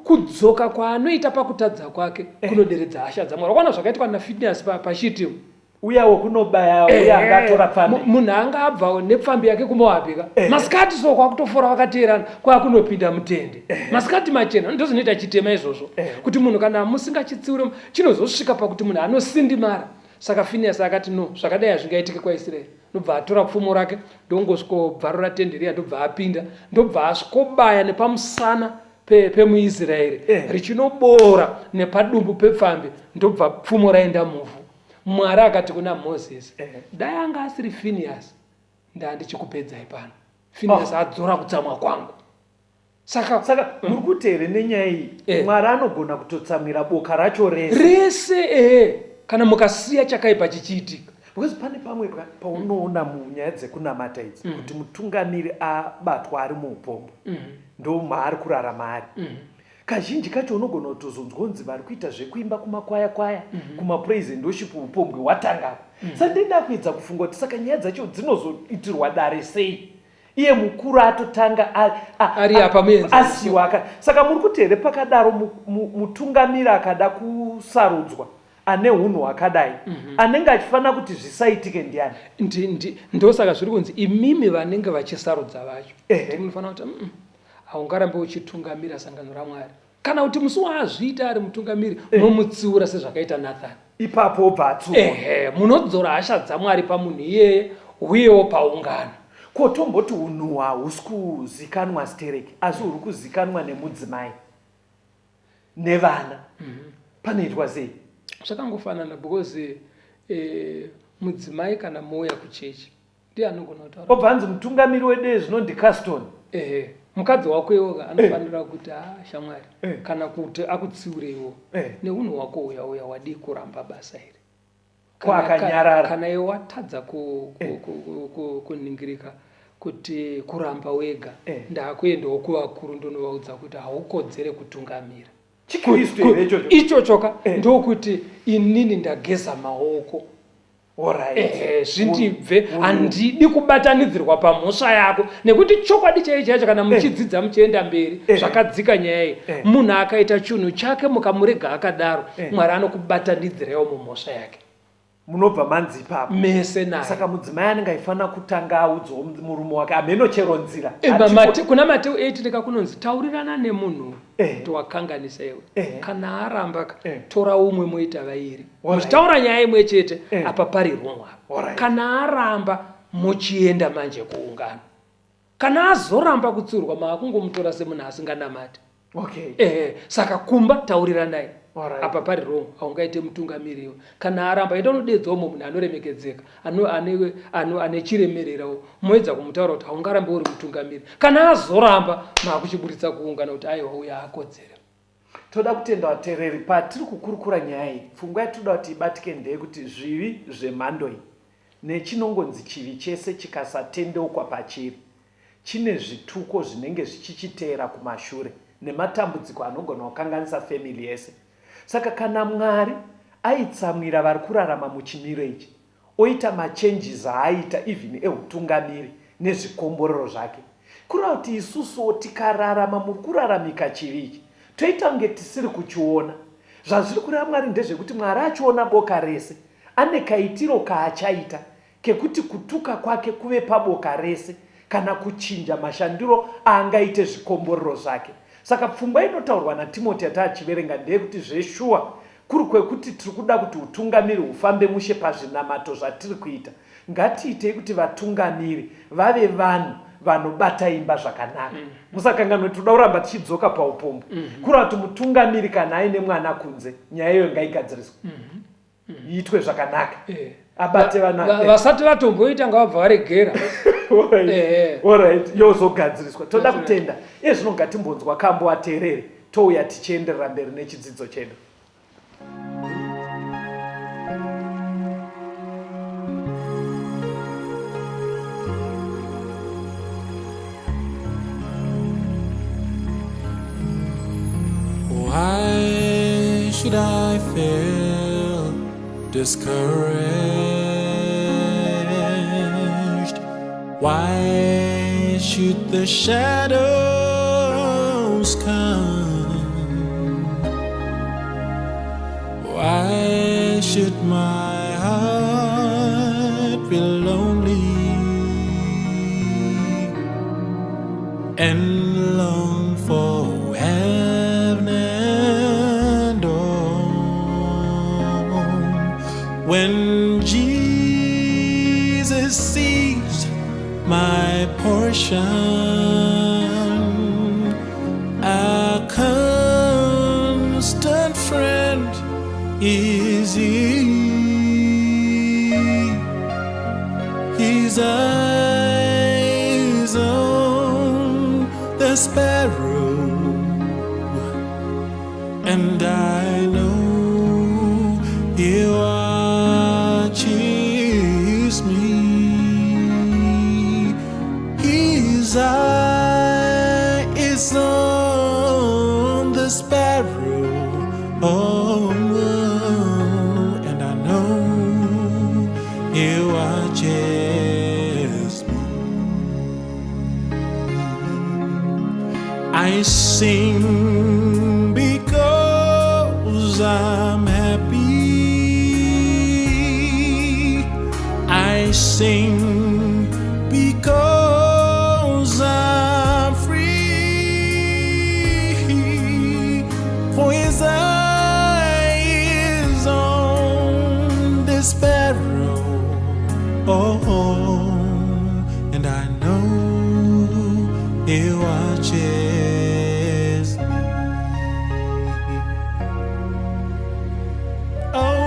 [SPEAKER 2] kudzoka kwaanoita pakutadza kwake kunoderedza hasha dzaMwari. Wakaona zvakaitwa naFineas paShittim?
[SPEAKER 3] Uya wekunobaya uya anga atora pfambi.
[SPEAKER 2] Munhu anga abva nepfambi yake kuMoabhi ka. Masikati so kwakutofora vakateerana kwakunopinda mutende. Masikati machena ndozvinoita chitema izvozvo. Kuti munhu kana musingachitsiure chinozosvika pakuti munhu anosindimara. Saka Finiyasi akati, No, zvakadai hazvingaitike kwaIsraeri. Ndobva atora pfumo rake, ndongosvikobvarura tende riya, ndobva apinda, ndobva asvikobaya nepamusana pemuIsraeri, richinoboora nepadumbu pepfambi, ndobva pfumo raenda muvhu. Mwari akati kuna Mozisi, Dai anga asiri Finiyasi, ndandichikupedzai pano. Finiyasi adzora kutsamwa kwangu.
[SPEAKER 3] Saka, saka muri kuti here nenyaya iyi Mwari anogona kutotsamwira boka racho rese?
[SPEAKER 2] Rese ehe, kana mukasiya chakaipa chichiitika.
[SPEAKER 3] Because pane pamwe paunoona munyaya dzekunamata idzi kuti mutungamiri abatwa ari muupombwe, ndo maari kurarama ari. Kazhinji kacho unogona kutozonzwa kunzi vari kuita zvekuimba kumakwaya kwaya, kumapraise and worship upombwe hwatanga. Saka ndinda kuedza kufunga kuti saka nyaya dzacho dzinozoitirwa dare sei? Iye mukuru atotanga
[SPEAKER 2] Ari apa muenzaniso.
[SPEAKER 3] asiwa aka. Saka muri kuti here pakadaro mutungamiri akada kusarudzwa ane hunhu hwakadai, anenge achifanira kuti zvisaitike ndiani?
[SPEAKER 2] Ndosaka zviri kunzi imimi vanenge vachisarudza vacho munofanira kuti haungarambe uchitungamira sangano raMwari. Kana kuti musi waazviita ari mutungamiri momutsiura sezvakaita Nathan.
[SPEAKER 3] Ipapo obva atsiurwa.
[SPEAKER 2] Ehe, munodzora hasha dzaMwari pamunhu iyeye uyewo paungano.
[SPEAKER 3] Ko tomboti unhu hahusi kuzikanwa stereki asi huri kuzikanwa nemudzimai nevana. Panoitwa sei?
[SPEAKER 2] Zvakangofanana because mudzimai kana mouya kuchechi ndiye anogona kutaura.
[SPEAKER 3] Obva anzi mutungamiri wedu ezvino ndiCaston.
[SPEAKER 2] Ehe, mukadzi wako iwoka anofanira kuti ah shamwari kana kuti akutsiureiwo neunhu hwako uya uya wadii kuramba basa iri.
[SPEAKER 3] Ko akanyarara.
[SPEAKER 2] Kana iwe watadza kuningirika kuti kuramba wega ndakuendawo kuvakuru ndonovaudza kuti haukodzere kutungamira.
[SPEAKER 3] ChiKristu here ichocho?
[SPEAKER 2] Ichochoka ndokuti inini ndageza maoko.
[SPEAKER 3] Alright.
[SPEAKER 2] Ehe, zvindibve handidi kubatanidzirwa pamhosva yako nekuti chokwadi chaicho chaicho kana muchidzidza muchienda mberi zvakadzika nyaya iyi munhu akaita chinhu chake mukamurega akadaro Mwari anokubatanidziraiwo mumhosva yake.
[SPEAKER 3] Munobva manzi ipapo
[SPEAKER 2] mese naye.
[SPEAKER 3] Saka mudzimai anenge aifanira kutanga audzawo murume wake hameno chero nzira.
[SPEAKER 2] Kuna Mateu 8 ndeka kunonzi taurirana nemunhu kuti wakanganisa iwe. Kana aramba ka tora umwe moita vairi. Muchitaura nyaya imwe chete apa pari wrong apa. Kana aramba mochienda manje kuungano. Kana azoramba kutsiurwa maakungomutora semunhu asinganamati. Saka kumba tauriranai. Apa pari wrong, haungaite mutungamiri iwe. Kana aramba, enda unodedzawo mumwe munhu anoremekedzeka, ane chiremererawo, moedza kumutaura kuti haungarambe uri mutungamiri. Kana azoramba, makuchiburitsa kuungana kuti aiwa uyo akodzere.
[SPEAKER 3] Toda kutenda vateereri patiri kukurukura nyaya iyi. Pfungwa yatinoda kuti ibatike ndeyekuti zvivi zvemhando iyi nechinongonzi chivi chese chikasatendeukwa pachiri chine zvituko zvinenge zvichichiteera kumashure nematambudziko anogona kukanganisa family yese. Saka kana Mwari aitsamwira vari kurarama muchimiro ichi oita machanges aaita even ehutungamiri nezvikomborero zvake, kureva kuti isusuwo tikararama muri kuraramika chivi ichi toita kunge tisiri kuchiona. Zvazviri kureva Mwari ndezvekuti Mwari achiona boka rese ane kaitiro kaachaita kekuti kutuka kwake kuve paboka rese kana kuchinja mashandiro aangaite zvikomborero zvake. Saka pfungwa inotaurwa naTimoti yataachiverenga ndeyekuti zveshuwa kuri kwekuti tiri kuda kuti hutungamiri hufambe mushe pazvinamato zvatiri kuita, ngatiitei kuti vatungamiri vave vanhu vanobata imba zvakanaka. Musakanganwe tinoda kuramba tichidzoka paupombwe. Kureva kuti mutungamiri kana aine mwana kunze, nyaya iyoyo ngaigadziriswe. Iitwe zvakanaka. Abate vana.
[SPEAKER 2] Vasati vatomboita ngavabva varegera.
[SPEAKER 3] Alright, yozogadziriswa. Toda kutenda. Iye zvino ngatimbonzwa kambo ateerere, touya tichienderera mberi nechidzidzo chedu.
[SPEAKER 5] Why should I feel discouraged? Why should the shadows come? Why should my heart be lonely and long for heaven and dawn? When Jesus sees my portion, a constant friend is he. His eyes on the sparrow, and I know he watches me. His eye is on the sparrow, oh, and I know he watches me. I sing because I'm happy. I sing because I'm free. For his eye is on the sparrow, oh, and I know he watches me. Oh,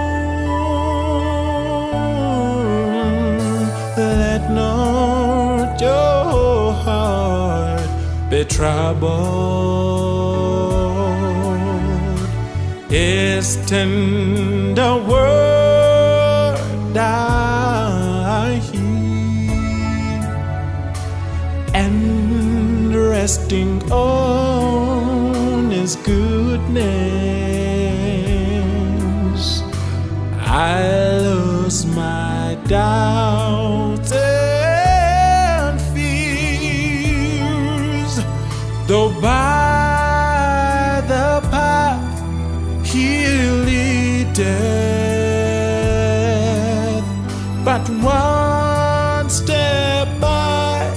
[SPEAKER 5] let not your heart be troubled. His tender word I hear, and resting on his goodness, I lose my doubts and fears. Though by the path he leadeth, but one step by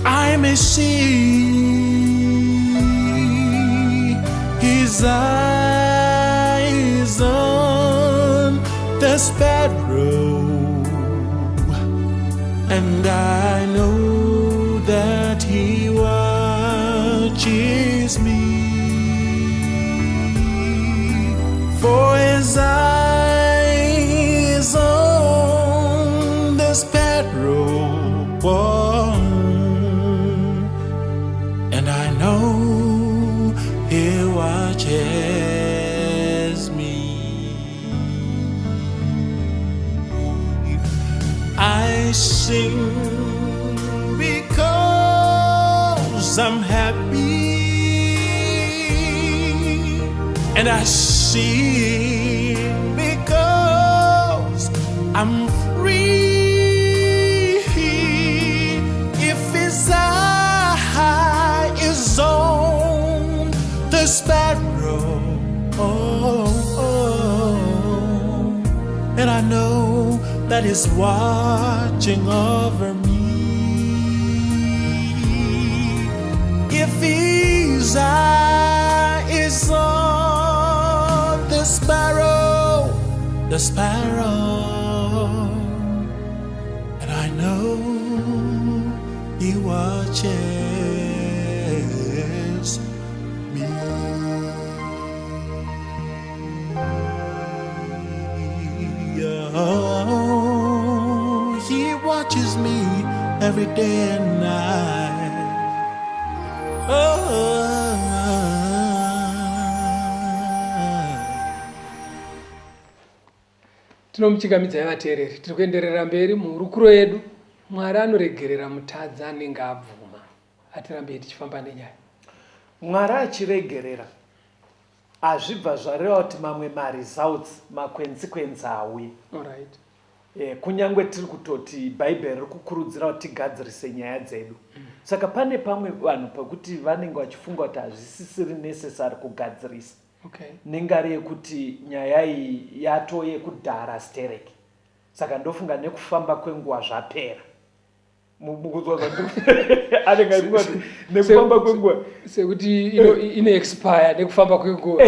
[SPEAKER 5] I may see his eyes on the sparrow, and I know that he watches me. I sing because I'm happy, and I sing because I'm free. If his eye is on the sparrow, and I know that he's watching over me. If his eye is on the sparrow, and I know he watches me. Oh, he watches me every day and night. Oh.
[SPEAKER 2] Tinomuchingamidzai vateereri, tiri kuenderera mberi muhurukuro yedu. Mwari anoregerera mutadzi anenge abvuma. Hatirambei tichifamba nenyaya.
[SPEAKER 3] Mwari achiregerera hazvibva zvareva kuti mamwe maresults makwenzi-kwenzi auye.
[SPEAKER 2] Alright.
[SPEAKER 3] Kunyange tiri kutoti Bhaibheri riri kukurudzira kuti tigadzirise nyaya dzedu. Saka pane pamwe vanhu pekuti vanenge vachifunga kuti hazvisisiri necessary kugadzirisa. Nengari yekuti nyaya iyi yato yekudhara stereki. Saka ndofunga nekufamba kwenguva zvapera. Mukunzwa zvandiri anenge achifunga kuti nekufamba kwenguva
[SPEAKER 2] sekuti ino expire nekufamba kwenguva.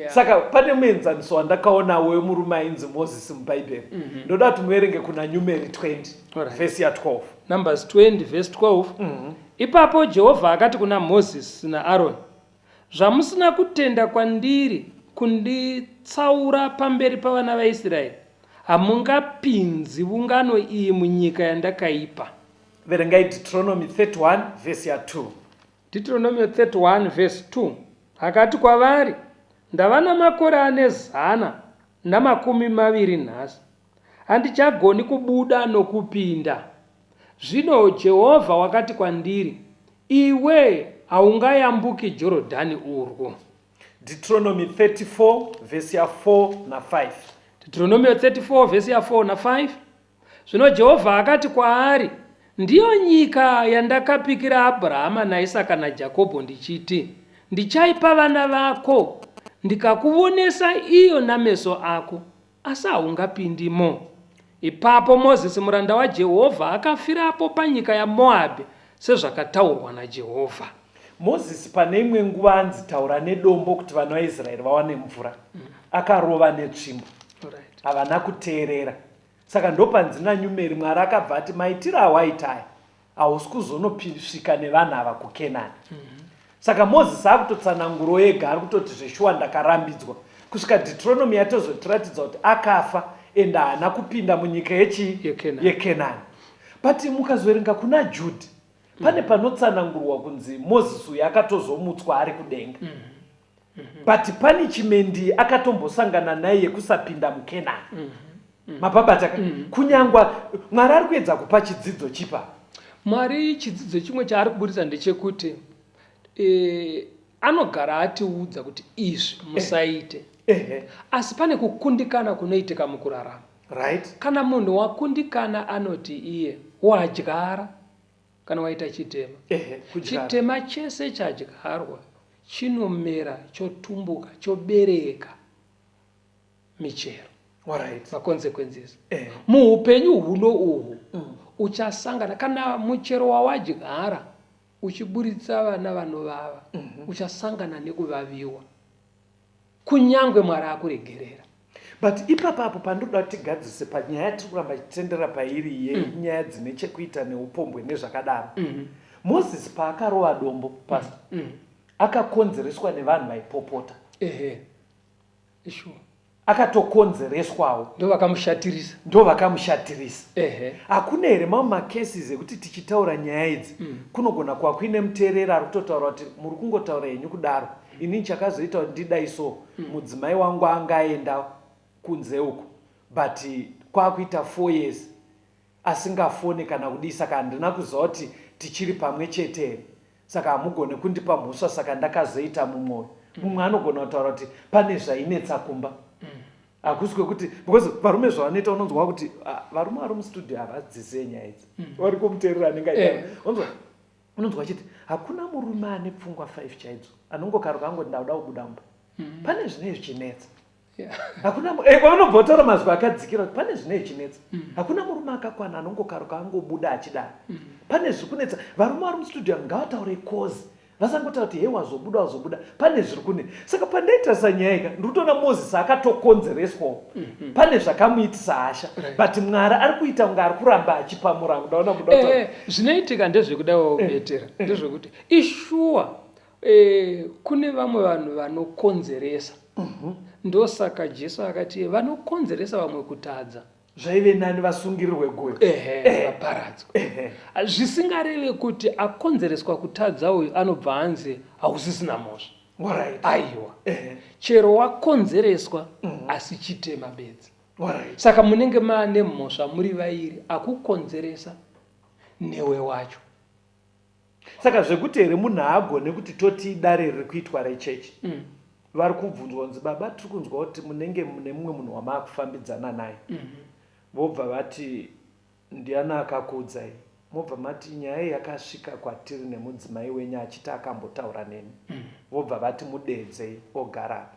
[SPEAKER 3] Saka pane muenzaniso wandakaona wemurume ainzi Moses muBhaibheri. Ndoda kuti muverenge kuna Numeri 20 vhesi ya 12.
[SPEAKER 2] Numbers 20 verse 12. Ipapo Jehovha akati kuna Mozisi naAroni, Zvamusina kutenda kwandiri kunditsaura pamberi pavana vaIsraeri, hamungapinzi vungano iyi munyika yandakaipa.
[SPEAKER 3] Verengai Deuteronomy 31 vhesi ya 2.
[SPEAKER 2] Deuteronomy 31 vhesi 2 Akati kwavari, Ndava namakore ane 120 nhasi, handichagoni kubuda nokupinda. Zvino Jehovha wakati kwandiri, Iwe haungayambuki Jorodhani urwu.
[SPEAKER 3] Deuteronomy 34 vhesi ya 4 na 5.
[SPEAKER 2] Deuteronomio 34 vhesi ya 4 na 5. Zvino Jehovha akati kwaari, Ndiyo nyika yandakapikira Abrahama naIsaka naJakobho ndichiti, Ndichaipa vana vako, ndikakuvonesa iyo nameso ako, asi haungapindimo. Ipapo Mozisi muranda waJehovha akafirapo panyika yaMoabhi sezvakataurwa naJehovha.
[SPEAKER 3] Mozisi pane imwe nguva anzi taura nedombo kuti vana vaIsraeri vawane mvura. Akarova netsvimbo. Havana kuteerera. Saka ndopanzi naNyumeri Mwari akabva ati maitiro awaita aya hausi kuzonosvika nevanhu ava kuKenani. Saka Mozisi akutotsanangurawo ega ari kutoti zveshuwa ndakarambidzwa. Kusvika Deuteronomy yatozotiratidza kuti akafa and haana kupinda munyika yechii?
[SPEAKER 2] YeKenani.
[SPEAKER 3] YeKenani. But mukazoverenga kuna Jude pane panotsanangurwa kunzi Mozisi uyu akatozomutswa ari kudenga. But punishment akatombosangana naye yekusapinda muKenani. Mapabata ka? Kunyangwa Mwari ari kuedza kupa chidzidzo chipa.
[SPEAKER 2] Mwari chidzidzo chimwe chaari kuburitsa ndechekuti anogara atiudza kuti izvi musaite. Asi pane kukundikana kunoitika mukurarama. Kana munhu wakundikana anoti iye wadyara kana waita chitema.
[SPEAKER 3] Kudyara.
[SPEAKER 2] Chitema chese chadyarwa chinomera chotumbuka chobereka michero. Maconsequences. Muupenyu huno uhu uchasangana kana muchero wawadyara uchiburitsa vana vanovava, uchasangana nekuvaviwa kunyangwe Mwari akuregerera.
[SPEAKER 3] But ipapa apo pandinoda kuti tigadzise panyaya yatiri kuramba tichitendera pairi yenyaya dzine chekuita neupombwe nezvakadaro. Moses paakarova dombo, Pastor, akakonzereswa nevanhu vaipopota.
[SPEAKER 2] Sure.
[SPEAKER 3] Akatokonzereswawo.
[SPEAKER 2] Ndovakamushatirisa.
[SPEAKER 3] Ndovakamushatirisa. Hakuna here mamwe macases ekuti tichitaura nyaya idzi kunogona kuva kuine muteereri ari kutotaura kuti muri kungotaura henyu kudaro. Inini chakazoita kuti ndidai so mudzimai wangu anga aenda kunze uko but kwakuita 4 years. asingafone kana kudii saka handina kuziva kuti tichiri pamwe chete here saka hamugone kundipa mhosva saka ndakazoita mumwoyo mumwe anogona kutaura kuti pane zvainetsa kumba hakusi kwekuti because varume zvavanoita unonzwa kuti ah, varume vari mustudio havadzizive nyaya idzi vari kumuteerera anenge aita
[SPEAKER 2] Eh.
[SPEAKER 3] unonzwa unonzwa achiti hakuna murume ane pfungwa 5 chaidzo anongokaruka angoti ndakuda kubuda mumba pane zvinee zvichinetsa
[SPEAKER 2] Yeah.
[SPEAKER 3] hakuna vanobva vataura mazwi akadzikira kuti pane zvinee zvichinetsa hakuna murume akakwana anongokaruka angobuda achidaro pane zviri kunetsa varume vari mustudio ngavataure kozi vasangotaura kuti hei wazobuda wazobuda pane zviri kune saka pandaitarisa nyaya ika ndiri kutoona mozisi akatokonzereswawo pane zvakamuitisa hasha
[SPEAKER 2] Right.
[SPEAKER 3] but mwari ari kuita kunge ari kuramba achipa murango ndaona muda kutaura.
[SPEAKER 2] Eh, zvinoitika ndezvekudawo betera ndezvekuti ishuwa eh, kune vamwe vanhu vanokonzeresa ndosaka jesu akati vanokonzeresa vamwe kutadza
[SPEAKER 3] zvaive nani vasungirirwe guyo
[SPEAKER 2] ehe vaparadzwe
[SPEAKER 3] Ehe.
[SPEAKER 2] zvisingareve kuti akonzereswa kutadza uyu anobva anzi hausisina mhosva
[SPEAKER 3] Alright.
[SPEAKER 2] aiwa
[SPEAKER 3] Ehe.
[SPEAKER 2] chero wakonzereswa asi chitema bedzi
[SPEAKER 3] Alright.
[SPEAKER 2] saka munenge maane mhosva muri vairi akukonzeresa newe wacho
[SPEAKER 3] saka zvekuti here munhu haagone kuti toti dare riri kuitwa rechechi vari kubvunzwa kunzi baba tiri kunzwa kuti munenge mune mumwe munhu wamaakufambidzana naye vobva vati ndiani akakuudzai mobva mati nyaya iyi yakasvika kwatiri nemudzimai wenyu achiti akambotaura neni vobva vati mudedzei ogara apa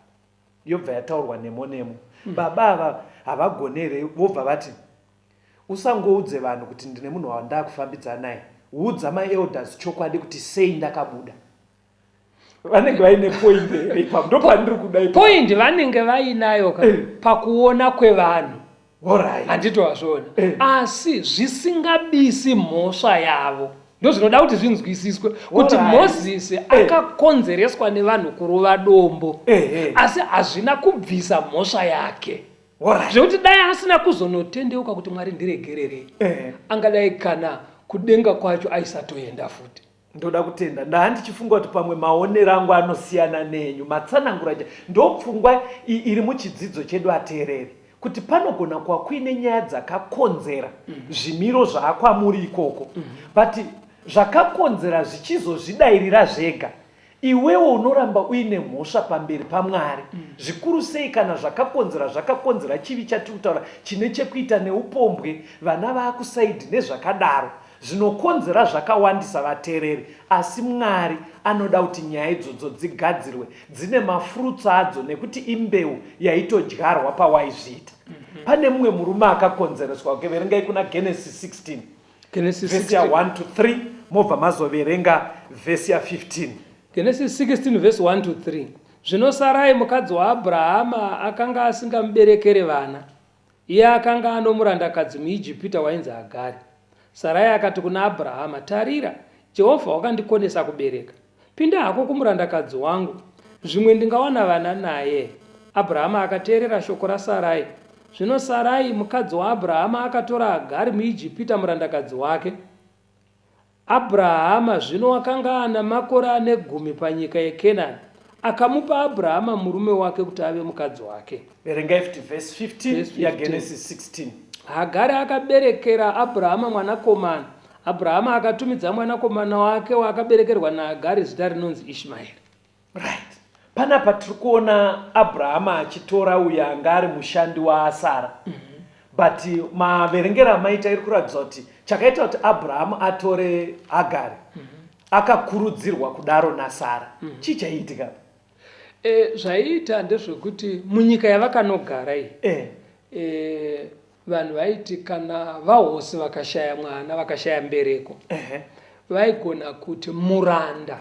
[SPEAKER 3] yobva yataurwa nemo nemo baba ava havagoni here vobva vati usangoudze vanhu kuti ndine munhu wandakufambidzana naye udza maelders chokwadi kuti sei ndakabuda vanenge vaine point here ipapo ndopandiri kuda ipapo
[SPEAKER 2] point vanenge vainayo ka
[SPEAKER 3] Eh.
[SPEAKER 2] pakuona kwevanhu
[SPEAKER 3] Alright.
[SPEAKER 2] handiti wazviona
[SPEAKER 3] Eh.
[SPEAKER 2] asi zvisingabisi mhosva yavo ndozvinoda kuti zvinzwisiswe kuti
[SPEAKER 3] Alright.
[SPEAKER 2] mozisi akakonzereswa nevanhu kurova dombo
[SPEAKER 3] Eh, eh.
[SPEAKER 2] asi hazvina kubvisa mhosva yake
[SPEAKER 3] Alright.
[SPEAKER 2] zvekuti dai asina kuzonotendeuka kuti mwari ndiregererei
[SPEAKER 3] Eh.
[SPEAKER 2] angadai kana kudenga kwacho aisatoenda futi
[SPEAKER 3] ndoda kutenda ndaa ndichifunga kuti pamwe maonero angu anosiyana nenyu matsanangura cha ndopfungwa iri muchidzidzo chedu ateereri kuti panogona kuva kuine nyaya dzakakonzera zvimiro zvaakwamuri ikoko but zvakakonzera zvichizozvidairira zvega iwewo unoramba uine mhosva pamberi pamwari zvikuru sei kana zvakakonzera zvakakonzera chivi chatiri kutaura chine chekuita neupombwe vana vaakusaidhi nezvakadaro zvinokonzera zvakawandisa vateereri asi mwari anoda kuti nyaya idzodzo dzigadzirwe dzine mafurutsu adzo nekuti imbeu yaitodyarwa pawaizviita pane mumwe murume akakonzereswa okay, verengai kuna genesis 16
[SPEAKER 2] Genesis
[SPEAKER 3] vhesi
[SPEAKER 2] 16
[SPEAKER 3] ya1 to 3 mobva mazoverenga vhesi ya15
[SPEAKER 2] Genesis 16 verse 1 to 3 zvino sarai mukadzi waabrahama akanga asingamuberekere vana iye akanga ano murandakadzi muijipita wainzi hagari sarai akati kuna abrahama tarira jehovha wakandikonesa kubereka pinda hako kumurandakadzi wangu zvimwe ndingawana vana naye abrahama akateerera shoko rasarai zvino sarai mukadzi waabrahama akatora hagari muijipita murandakadzi wake Abrahama zvino wakanga ana makore ane gumi panyika yeKenani, akamupa Abrahama murume wake kuti ave mukadzi wake.
[SPEAKER 3] verengai futi vhesi 15
[SPEAKER 2] Verse 15.
[SPEAKER 3] yagenesis 16
[SPEAKER 2] Hagari akaberekera Abrahama mwanakomana. Abrahama akatumidza mwanakomana wake waakaberekerwa naHagari zita rinonzi Ishmaeri.
[SPEAKER 3] right panapa tiri kuona abrahama achitora uyo anga ari mushandi waasara but maverengero amaita iri kuratidza kuti chakaita kuti abrahamu atore hagari akakurudzirwa kudaro nasara chii chaiitika
[SPEAKER 2] E, zvaiita ndezvekuti munyika yavakanogara iyi
[SPEAKER 3] eh.
[SPEAKER 2] e, vanhu vaiti kana vahosi vakashaya mwana vakashaya mbereko
[SPEAKER 3] Ehe.
[SPEAKER 2] vaigona kuti muranda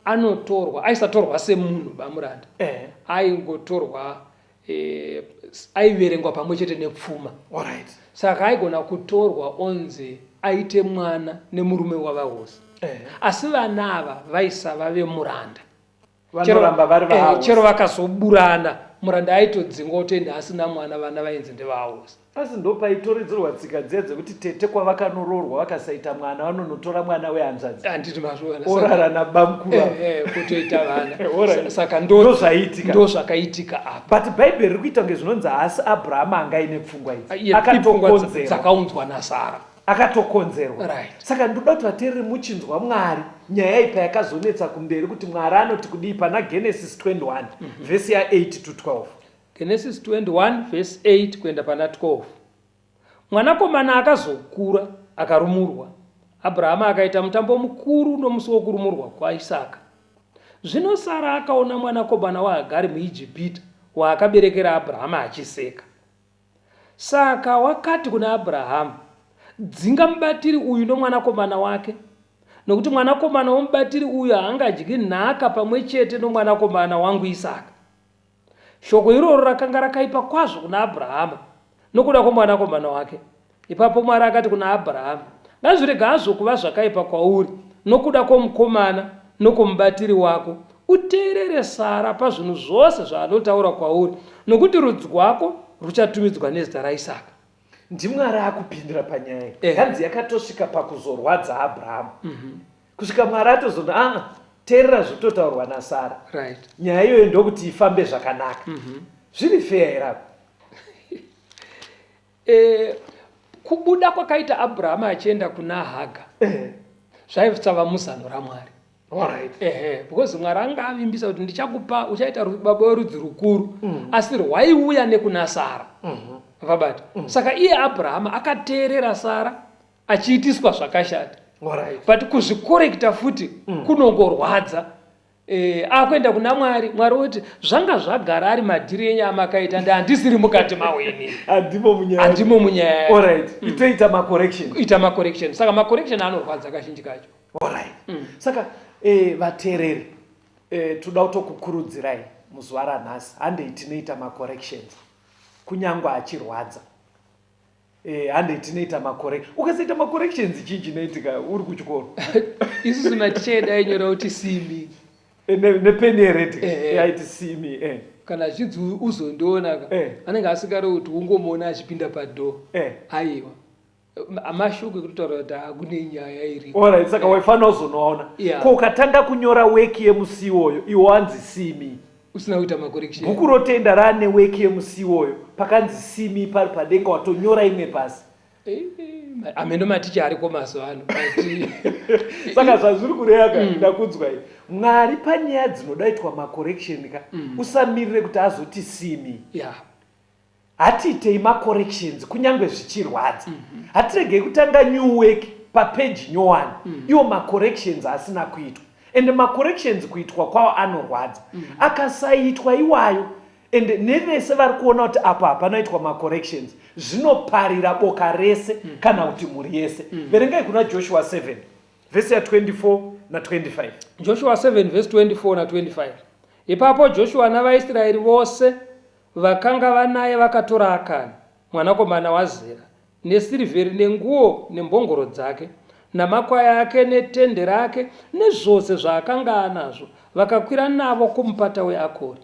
[SPEAKER 2] anotorwa aisatorwa semunhu bamuranda
[SPEAKER 3] Eh.
[SPEAKER 2] aingotorwa e, aiverengwa pamwe chete nepfuma
[SPEAKER 3] Alright.
[SPEAKER 2] saka aigona kutorwa onzi aite mwana nemurume wavahosi
[SPEAKER 3] Eh.
[SPEAKER 2] asi vana ava vaisava vemuranda
[SPEAKER 3] Vanoramba vari
[SPEAKER 2] eh,
[SPEAKER 3] vahosi.
[SPEAKER 2] chero vakazoburana muranda aitodzingwa otoenda asina mwana vana vainzi ndevahosi
[SPEAKER 3] Asi ndopaitoredzerwa tsika dziya dzekuti tete kwavakanoroorwa vakasaita mwana vanonotora mwana wehanzvadzi
[SPEAKER 2] handiti mazviona
[SPEAKER 3] orara nabamukuru ava.
[SPEAKER 2] Eh, eh, kutoita vana
[SPEAKER 3] Alright.
[SPEAKER 2] saka
[SPEAKER 3] Ndozvaiitika.
[SPEAKER 2] ndozvakaitika apa
[SPEAKER 3] but bhaibheri riri kuita kunge zvinonzi haasi abrahama anga aine pfungwa idzi
[SPEAKER 2] Iye, ipfungwa
[SPEAKER 3] akatokonzerwa
[SPEAKER 2] dzakaunzwa nasara
[SPEAKER 3] Akatokonzerwa.
[SPEAKER 2] Right.
[SPEAKER 3] Saka ndoda kuti vateereri muchinzwa Mwari nyaya iyi payakazonetsa kumberi kuti Mwari anoti kudii pana Genesis 21 vhesi ya 8 to 12.
[SPEAKER 2] Genesis 21 vhesi 8 kuenda pana 12. Mwanakomana akazokura akarumurwa. Abrahama akaita mutambo mukuru nomusi wokurumurwa kwaIsaka. Zvino Sara akaona mwanakomana waHagari muIjipita waakaberekera Abrahama achiseka. Saka wakati kuna Abrahama, Dzinga mubatiri uyu nomwanakomana wake, nokuti mwanakomana womubatiri uyu haangadyi nhaka pamwe chete nomwanakomana wangu Isaka. Shoko iroro rakanga rakaipa kwazvo kuna Abrahama nokuda kwomwanakomana wake. Ipapo Mwari akati kuna Abrahama, Ngazvirege hazvo kuva zvakaipa kwauri nokuda kwomukomana nokwomubatiri wako, uteerere Sara pazvinhu zvose zvaanotaura kwauri, nokuti rudzi rwako ruchatumidzwa nezita raIsaka.
[SPEAKER 3] NdiMwari akupindira panyaya iyi. Hanzi yakatosvika pakuzorwadza Abrahama. Kusvika Mwari atozoti aa teerera zvitotaurwa naSara.
[SPEAKER 2] Right.
[SPEAKER 3] Nyaya iyoyo ndokuti ifambe zvakanaka. Zviri fair here apa?
[SPEAKER 2] E, kubuda kwakaita Abrahama achienda kuna Haga zvaisava muzano raMwari.
[SPEAKER 3] Alright.
[SPEAKER 2] Ehe, because Mwari anga avimbisa kuti ndichakupa uchaita baba werudzi rukuru asi rwaiuya nekuna Sara. Vabata. Saka iye Abrahama akateerera Sara achiitiswa zvakashata.
[SPEAKER 3] Alright.
[SPEAKER 2] But kuzvikorekta futi kunongorwadza. Eh, akuenda kuna Mwari, Mwari oti zvanga zvagara ari madhiri enyu amakaita ndi handisiri mukati mawo inini.
[SPEAKER 3] Handimo munyaya.
[SPEAKER 2] Handimo munyaya.
[SPEAKER 3] Alright. Itoita macorrection.
[SPEAKER 2] Ita macorrection. Saka macorrection anorwadza kazhinji kacho.
[SPEAKER 3] Alright. Saka vateereri toda kutokukurudzirai muzuva ranhasi handei tinoita macorrections kunyangwe achirwadza. Handei tinoita macorrection. Ukasaita macorrections chii chinoitika uri kuchikoro?
[SPEAKER 2] Isusu maticha edu ainyora kuti simi.
[SPEAKER 3] Nepeni yered yaiti simi.
[SPEAKER 2] Kana achinzi uzondiona ka, anenge asingade kuti ungomuona achipinda padoor. Aiwa. Mashoko ekutotaura kuti hakune nyaya iripo.
[SPEAKER 3] Alright, saka waifanira kuzonoona. Ko ukatanga kunyora weki yemusi iwoyo, iwe wanzi simi.
[SPEAKER 2] Usina kuita macorrection.
[SPEAKER 3] Bhuku rotenda raane weki yemusi iwoyo, pakanzi simi pari padenga watonyora imwe pasi.
[SPEAKER 2] Ameno maticha ariko mazuva ano.
[SPEAKER 3] Saka zvazviri kureva ka, ndakunzwai. Mwari panyaya dzinodaitwa macorrection ka, usamirire kuti azoti simi. Hatiitei macorrections kunyange zvichirwadza. Hatiregei kutanga new work papage nyowani iwo macorrections asina kuitwa. And macorrections kuitwa kwawo anorwadza. Akasaitwa iwayo and nevese vari kuona kuti apo hapana itwa macorrections zvinoparira boka rese kana kuti mhuri yese. Verengai kuna Joshua 7 vhesi ya 24 na 25.
[SPEAKER 2] Joshua 7 vhesi 24 na 25. Ipapo Joshua navaIsraeri vose Vakanga vanaye vakatora Akani, mwanakomana waZera, nesirivheri nenguo nembongoro dzake, namakwai ake netende rake nezvose zvaakanga anazvo, vakakwira navo kumupata weAkori.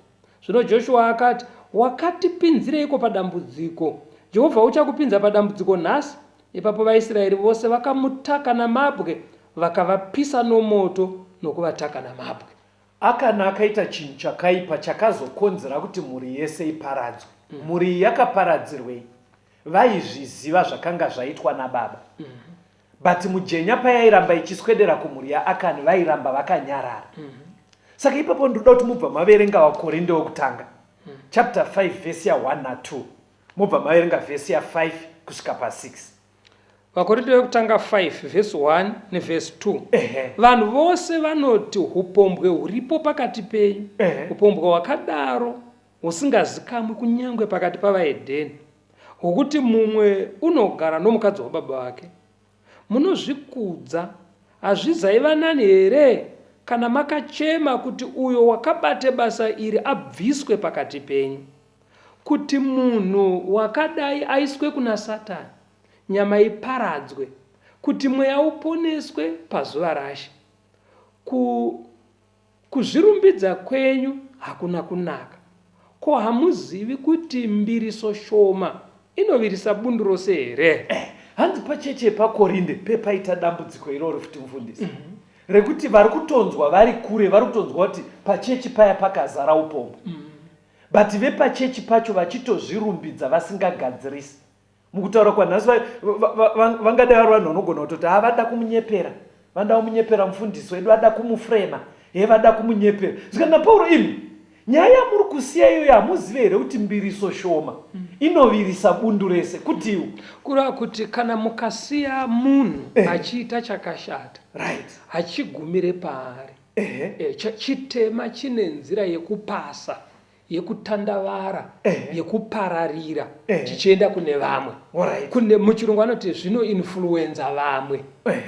[SPEAKER 2] Zvino Joshua akati, Wakatipinzireiko padambudziko? Jehovha uchakupinza padambudziko nhasi. Ipapo vaIsraeri vose vakamutaka namabwe, vakavapisa nomoto nokuvataka namabwe.
[SPEAKER 3] Akani akaita chinhu chakaipa chakazokonzera kuti mhuri yese iparadzwe. Mhuri iyi yakaparadzirwei? Vaizviziva zvakanga zvaitwa nababa. But mujenya payairamba ichiswedera kumhuri yaAkani vairamba vakanyarara. Saka ipapo ndinoda kuti mubva maverenga vaKorinde wekutanga chapter 5 vhesi ya 1 na 2 mobva maverenga vhesi ya 5 kusvika pa 6.
[SPEAKER 2] Vakorinto vekutanga 5 vhesi 1 nevhesi 2. Vanhu vose vanoti hupombwe huripo pakati penyu, hupombwe hwakadaro husingazikamwi kunyange pakati pavahedheni, hwokuti mumwe unogara nomukadzi wababa vake. Munozvikudza, hazvizaiva nani here kana makachema kuti uyo wakabate basa iri abviswe pakati penyu? Kuti munhu wakadai aiswe kuna Satani, nyama iparadzwe, kuti mweya uponeswe pazuva raShe. Ku, kuzvirumbidza kwenyu hakuna kunaka. Ko hamuzivi kuti mbiriso shoma inovirisa bundu rose here?
[SPEAKER 3] Eh, hanzi pachechi yepaKorinde pepaita dambudziko iroro futi mufundisi. Rekuti vari kutonzwa vari kure, vari kutonzwa kuti pachechi paya pakazara upombwe. But vepachechi pacho vachitozvirumbidza vasingagadzirisi. Mukutaura kwanhasi vangadai vari vanhu vanogona kutoti ha vada kumunyepera, vanoda kumunyepera mufundisi wedu, vada kumufrema, he vada kumunyepera. Zvikanzi naPauro, imi nyaya yamuri kusiya iyoyo hamuzive here kuti mbiriso shoma inovirisa bundu rese? Kutiwo
[SPEAKER 2] Kureva kuti kana mukasiya munhu achiita chakashata, hachigumire paari. Chitema chine nzira yekupasa, yekutandavara, yekupararira chichienda kune vamwe. Kune muchirungu anoti zvinoinfluenza vamwe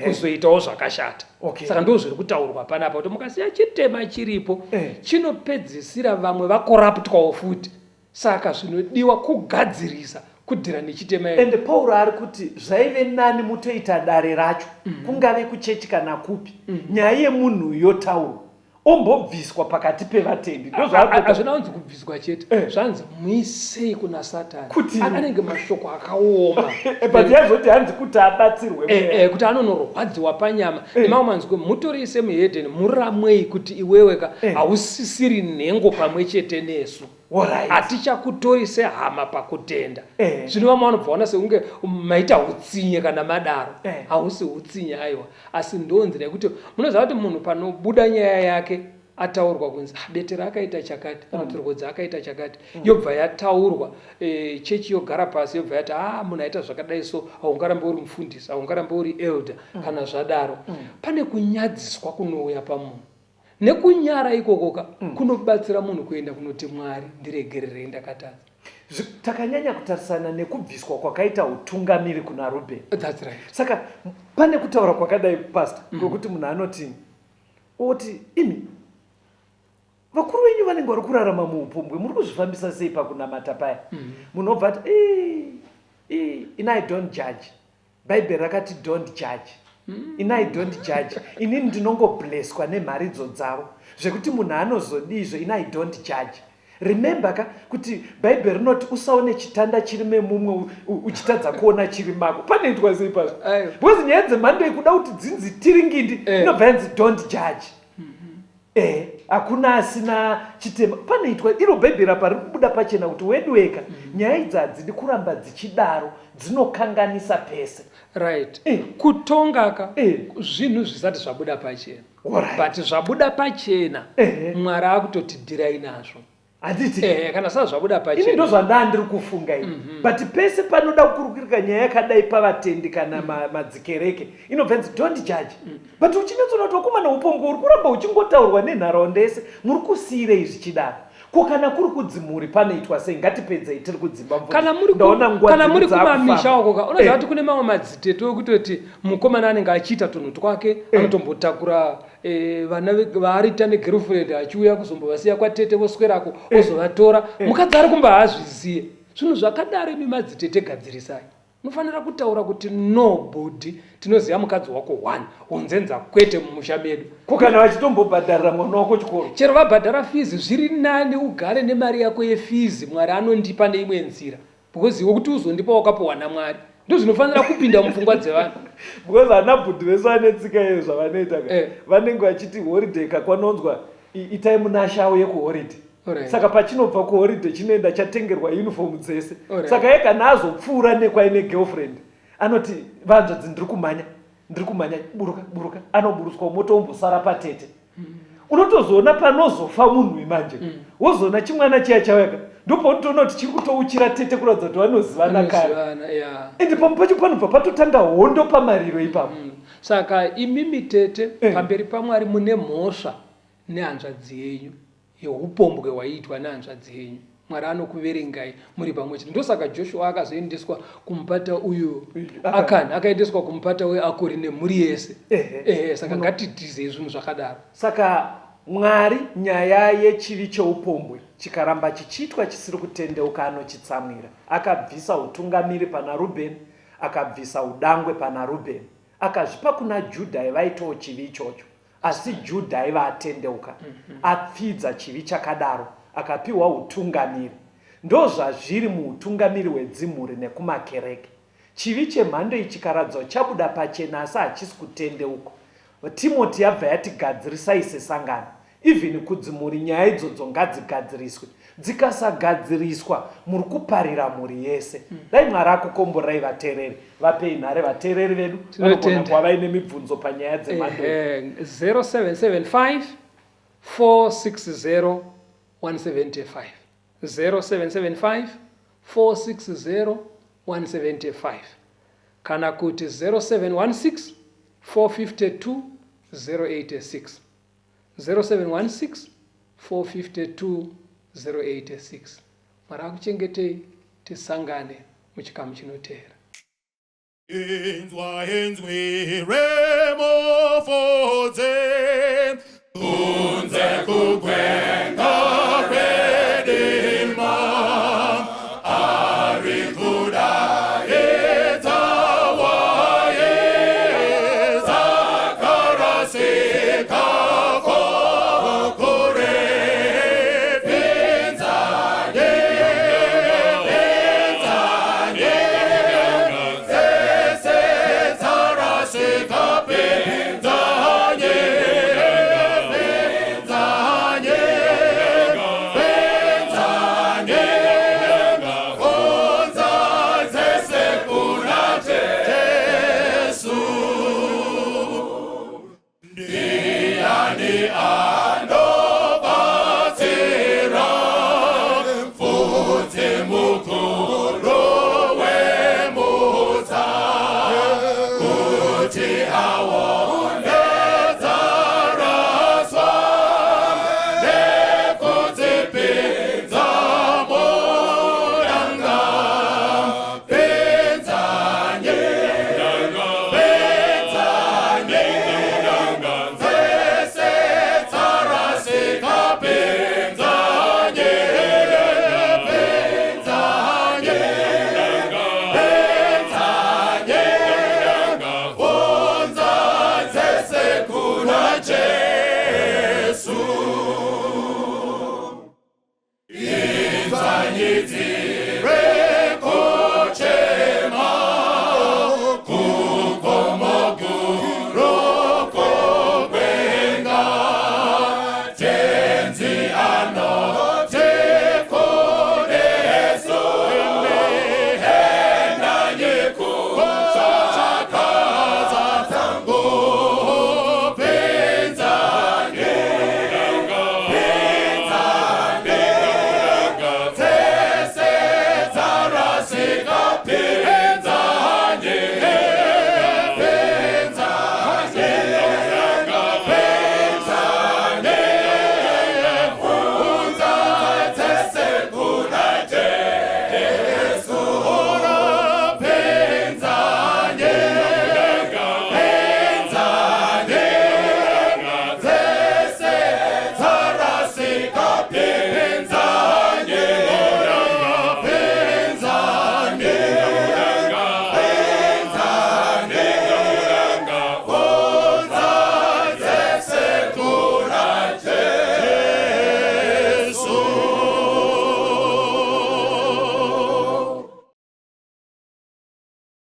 [SPEAKER 2] kuzoitawo zvakashata. Saka ndoo zviri kutaurwa panapa kuti mukasiya chitema chiripo chinopedzisira vamwe vakoraptwawo futi. Saka zvinodiwa kugadzirisa kudhira nechitema.
[SPEAKER 3] Ende Pauro ari kuti zvaive nani mutoita dare racho, kungave kuchechi kana kupi, nyaya yemunhu yotaurwa, ombobviswa pakati pevatendi.
[SPEAKER 2] Ndozvaazvina kunzi kubviswa chete, zvanzi muisei kuna Satani.
[SPEAKER 3] Kuti
[SPEAKER 2] anenge mashoko akaoma.
[SPEAKER 3] But yaizoti hanzi kuti abatsirwe.
[SPEAKER 2] Kuti anonorwadziwa panyama. Nemamwe manzwi, mutorei semuhedheni, muramwei kuti iwewe ka hausisiri nhengo pamwe chete nesu. Hatichakutori sehama pakutenda. Zvino vamwe vanobva vaona sekunge maita utsinye kana madaro. Hausi utsinye, aiwa, asi ndo nzira yekuti munoziva kuti munhu panobuda nyaya yake ataurwa kunzi Betera akaita chakati kana kuti Rwodzi akaita chakati, yobva yataurwa, chechi yogara pasi yobva yati munhu aita zvakadai, so haungarambe uri mufundisi, haungarambe uri elder. Kana zvadaro, pane kunyadziswa kunouya pamunhu, nekunyara ikokoka kunobatsira munhu kuenda kunoti, Mwari, ndiregererei, ndakatadza.
[SPEAKER 3] Takanyanya kutarisana nekubviswa kwakaita utungamiri kuna Ruben.
[SPEAKER 2] That's right.
[SPEAKER 3] Saka pane kutaura kwakadai, pastor, kwekuti munhu anoti oti, imi vakuru venyu vanenge vari kurarama muupombwe, muri kuzvifambisa sei pakunamata paya? Munhu obva ati, "Ii, ini I don't judge, Bhaibheri rakati don't judge. Ini I don't judge, inini ndinongobleswa nemharidzo dzavo, zvekuti munhu anozodizvo ini I don't judge." Remember ka kuti Bhaibheri rinoti usaone chitanda chiri memumwe uchitadza kuona chiri mako. Panoitwa sei pazvo? Because nyaya dzemhando yekuda kuti dzinzi tiringindi inobva yanzi don't judge. Hakuna asina chitema. Panoitwa iro Bhaibheri apa riri kubuda pachena kuti weduweka, nyaya idzi hadzidi kuramba dzichidaro, dzinokanganisa pese.
[SPEAKER 2] Right. Kutonga ka zvinhu zvisati zvabuda pachena. But zvabuda pachena, Mwari akutotidhirai nazvo.
[SPEAKER 3] Handiti?
[SPEAKER 2] Kana sasa zvabuda
[SPEAKER 3] Ini
[SPEAKER 2] pachena.
[SPEAKER 3] Ndo zvandaa ndiri kufunga ini. But pese panoda kukurukirika nyaya yakadai pavatendi kana madzikereke, inobva yanzi don't judge. But uchinyatsona kuti vakomana, upombwe uri kuramba uchingotaurwa nenharaunda yese, muri kusiyirei zvichidaro? Ko kana kuri kudzimhuri panoitwa sei? Ngatipedzei tiri kudzimba, mufundisi.
[SPEAKER 2] Kana muri
[SPEAKER 3] Ndaona nguva
[SPEAKER 2] kana
[SPEAKER 3] dzedu
[SPEAKER 2] muri kumamisha
[SPEAKER 3] dzaakufamba.
[SPEAKER 2] uko ka, unoziva kuti kune mamwe madzitete ekutoti mukomana anenge achiita tunhu twake, anotombotakura vana vaarita negirlfriend achiuya kuzombovasiya kwatete, voswerako, ozovatora. Mukadzi ari kumba haazviziye. Zvinhu zvakadaro, imi madzitete, gadzirisai. Unofanira kutaura kuti nobody, tinoziva mukadzi wako one, unzenza kwete mumusha medu.
[SPEAKER 3] Ko kana vachitombobhadharira mwana wako chikoro?
[SPEAKER 2] Chero vabhadhara fizi, zviri nani ugare nemari yako yefizi, Mwari anondipa neimwe nzira, because iwe kuti uzondipa wakapiwa naMwari. Ndo zvinofanira kupinda mupfungwa dzevanhu.
[SPEAKER 3] Because ana bhudhi vese vane tsika iyo zvavanoita ka, vanenge vachiti holiday kakwanonzwa itai munashe auye kuholiday. Saka pachinobva kuholiday chinoenda chatengerwa uniform dzese. Saka iye kana azopfuura nekwaine girlfriend anoti, vanzvadzi, ndiri kumhanya, ndiri kumhanya, buruka, buruka. Anoburutswa moto, ombosara patete. Unotozoona panozofa munhu manje, wozoona chimwana chiya chauya, ndopaunotoona kuti chiri kutouchira tete, kuratidza kuti vanozivana kare.
[SPEAKER 2] Vanozivana, yeah.
[SPEAKER 3] Ende pamwe pacho panobva patotanga hondo pamariro ipapo.
[SPEAKER 2] Saka imimi tete, pamberi paMwari mune mhosva nehanzvadzi yenyu yeupombwe hwaiitwa nehanzvadzi yenyu. Mwari anokuverengai muri pamwe chete. Ndosaka Joshua akazoendeswa kumupata uyu, Akani akaendeswa kumupata weAkori nemhuri yese. Saka ngatitizei zvinhu zvakadaro.
[SPEAKER 3] Saka Mwari, nyaya yechivi cheupombwe chikaramba chichiitwa chisiri kutendeuka, anochitsamwira. Akabvisa utungamiri pana Rubheni, akabvisa udangwe pana Rubheni, akazvipa kuna Judha aivaitawo chivi ichocho. Asi Judha aiva atendeuka, apfidza chivi chakadaro, akapiwa utungamiri. Ndozvazviri muutungamiri hwedzimhuri nekumakereke. Chivi chemhando iyi chikaradzwa chabuda pachena asi hachisi kutendeukwa, Timoti yabva yati gadzirisai sesangano. Even kudzimhuri nyaya idzodzo ngadzigadziriswe. Dzikasagadziriswa muri kuparira mhuri yese. Dai Mwari akukomborerai vateereri. Vapei nhare vateereri vedu vanogona
[SPEAKER 2] Tinotenda.
[SPEAKER 3] kuva vaine mibvunzo panyaya dzemhando iyi.
[SPEAKER 2] Ehe, 0775 460 175 0775 460 175 kana kuti 0716 452 086 0716 452 086. Mwari akuchengetei, tisangane muchikamu chinoteera.
[SPEAKER 4] Inzwa inzwi remuchemi.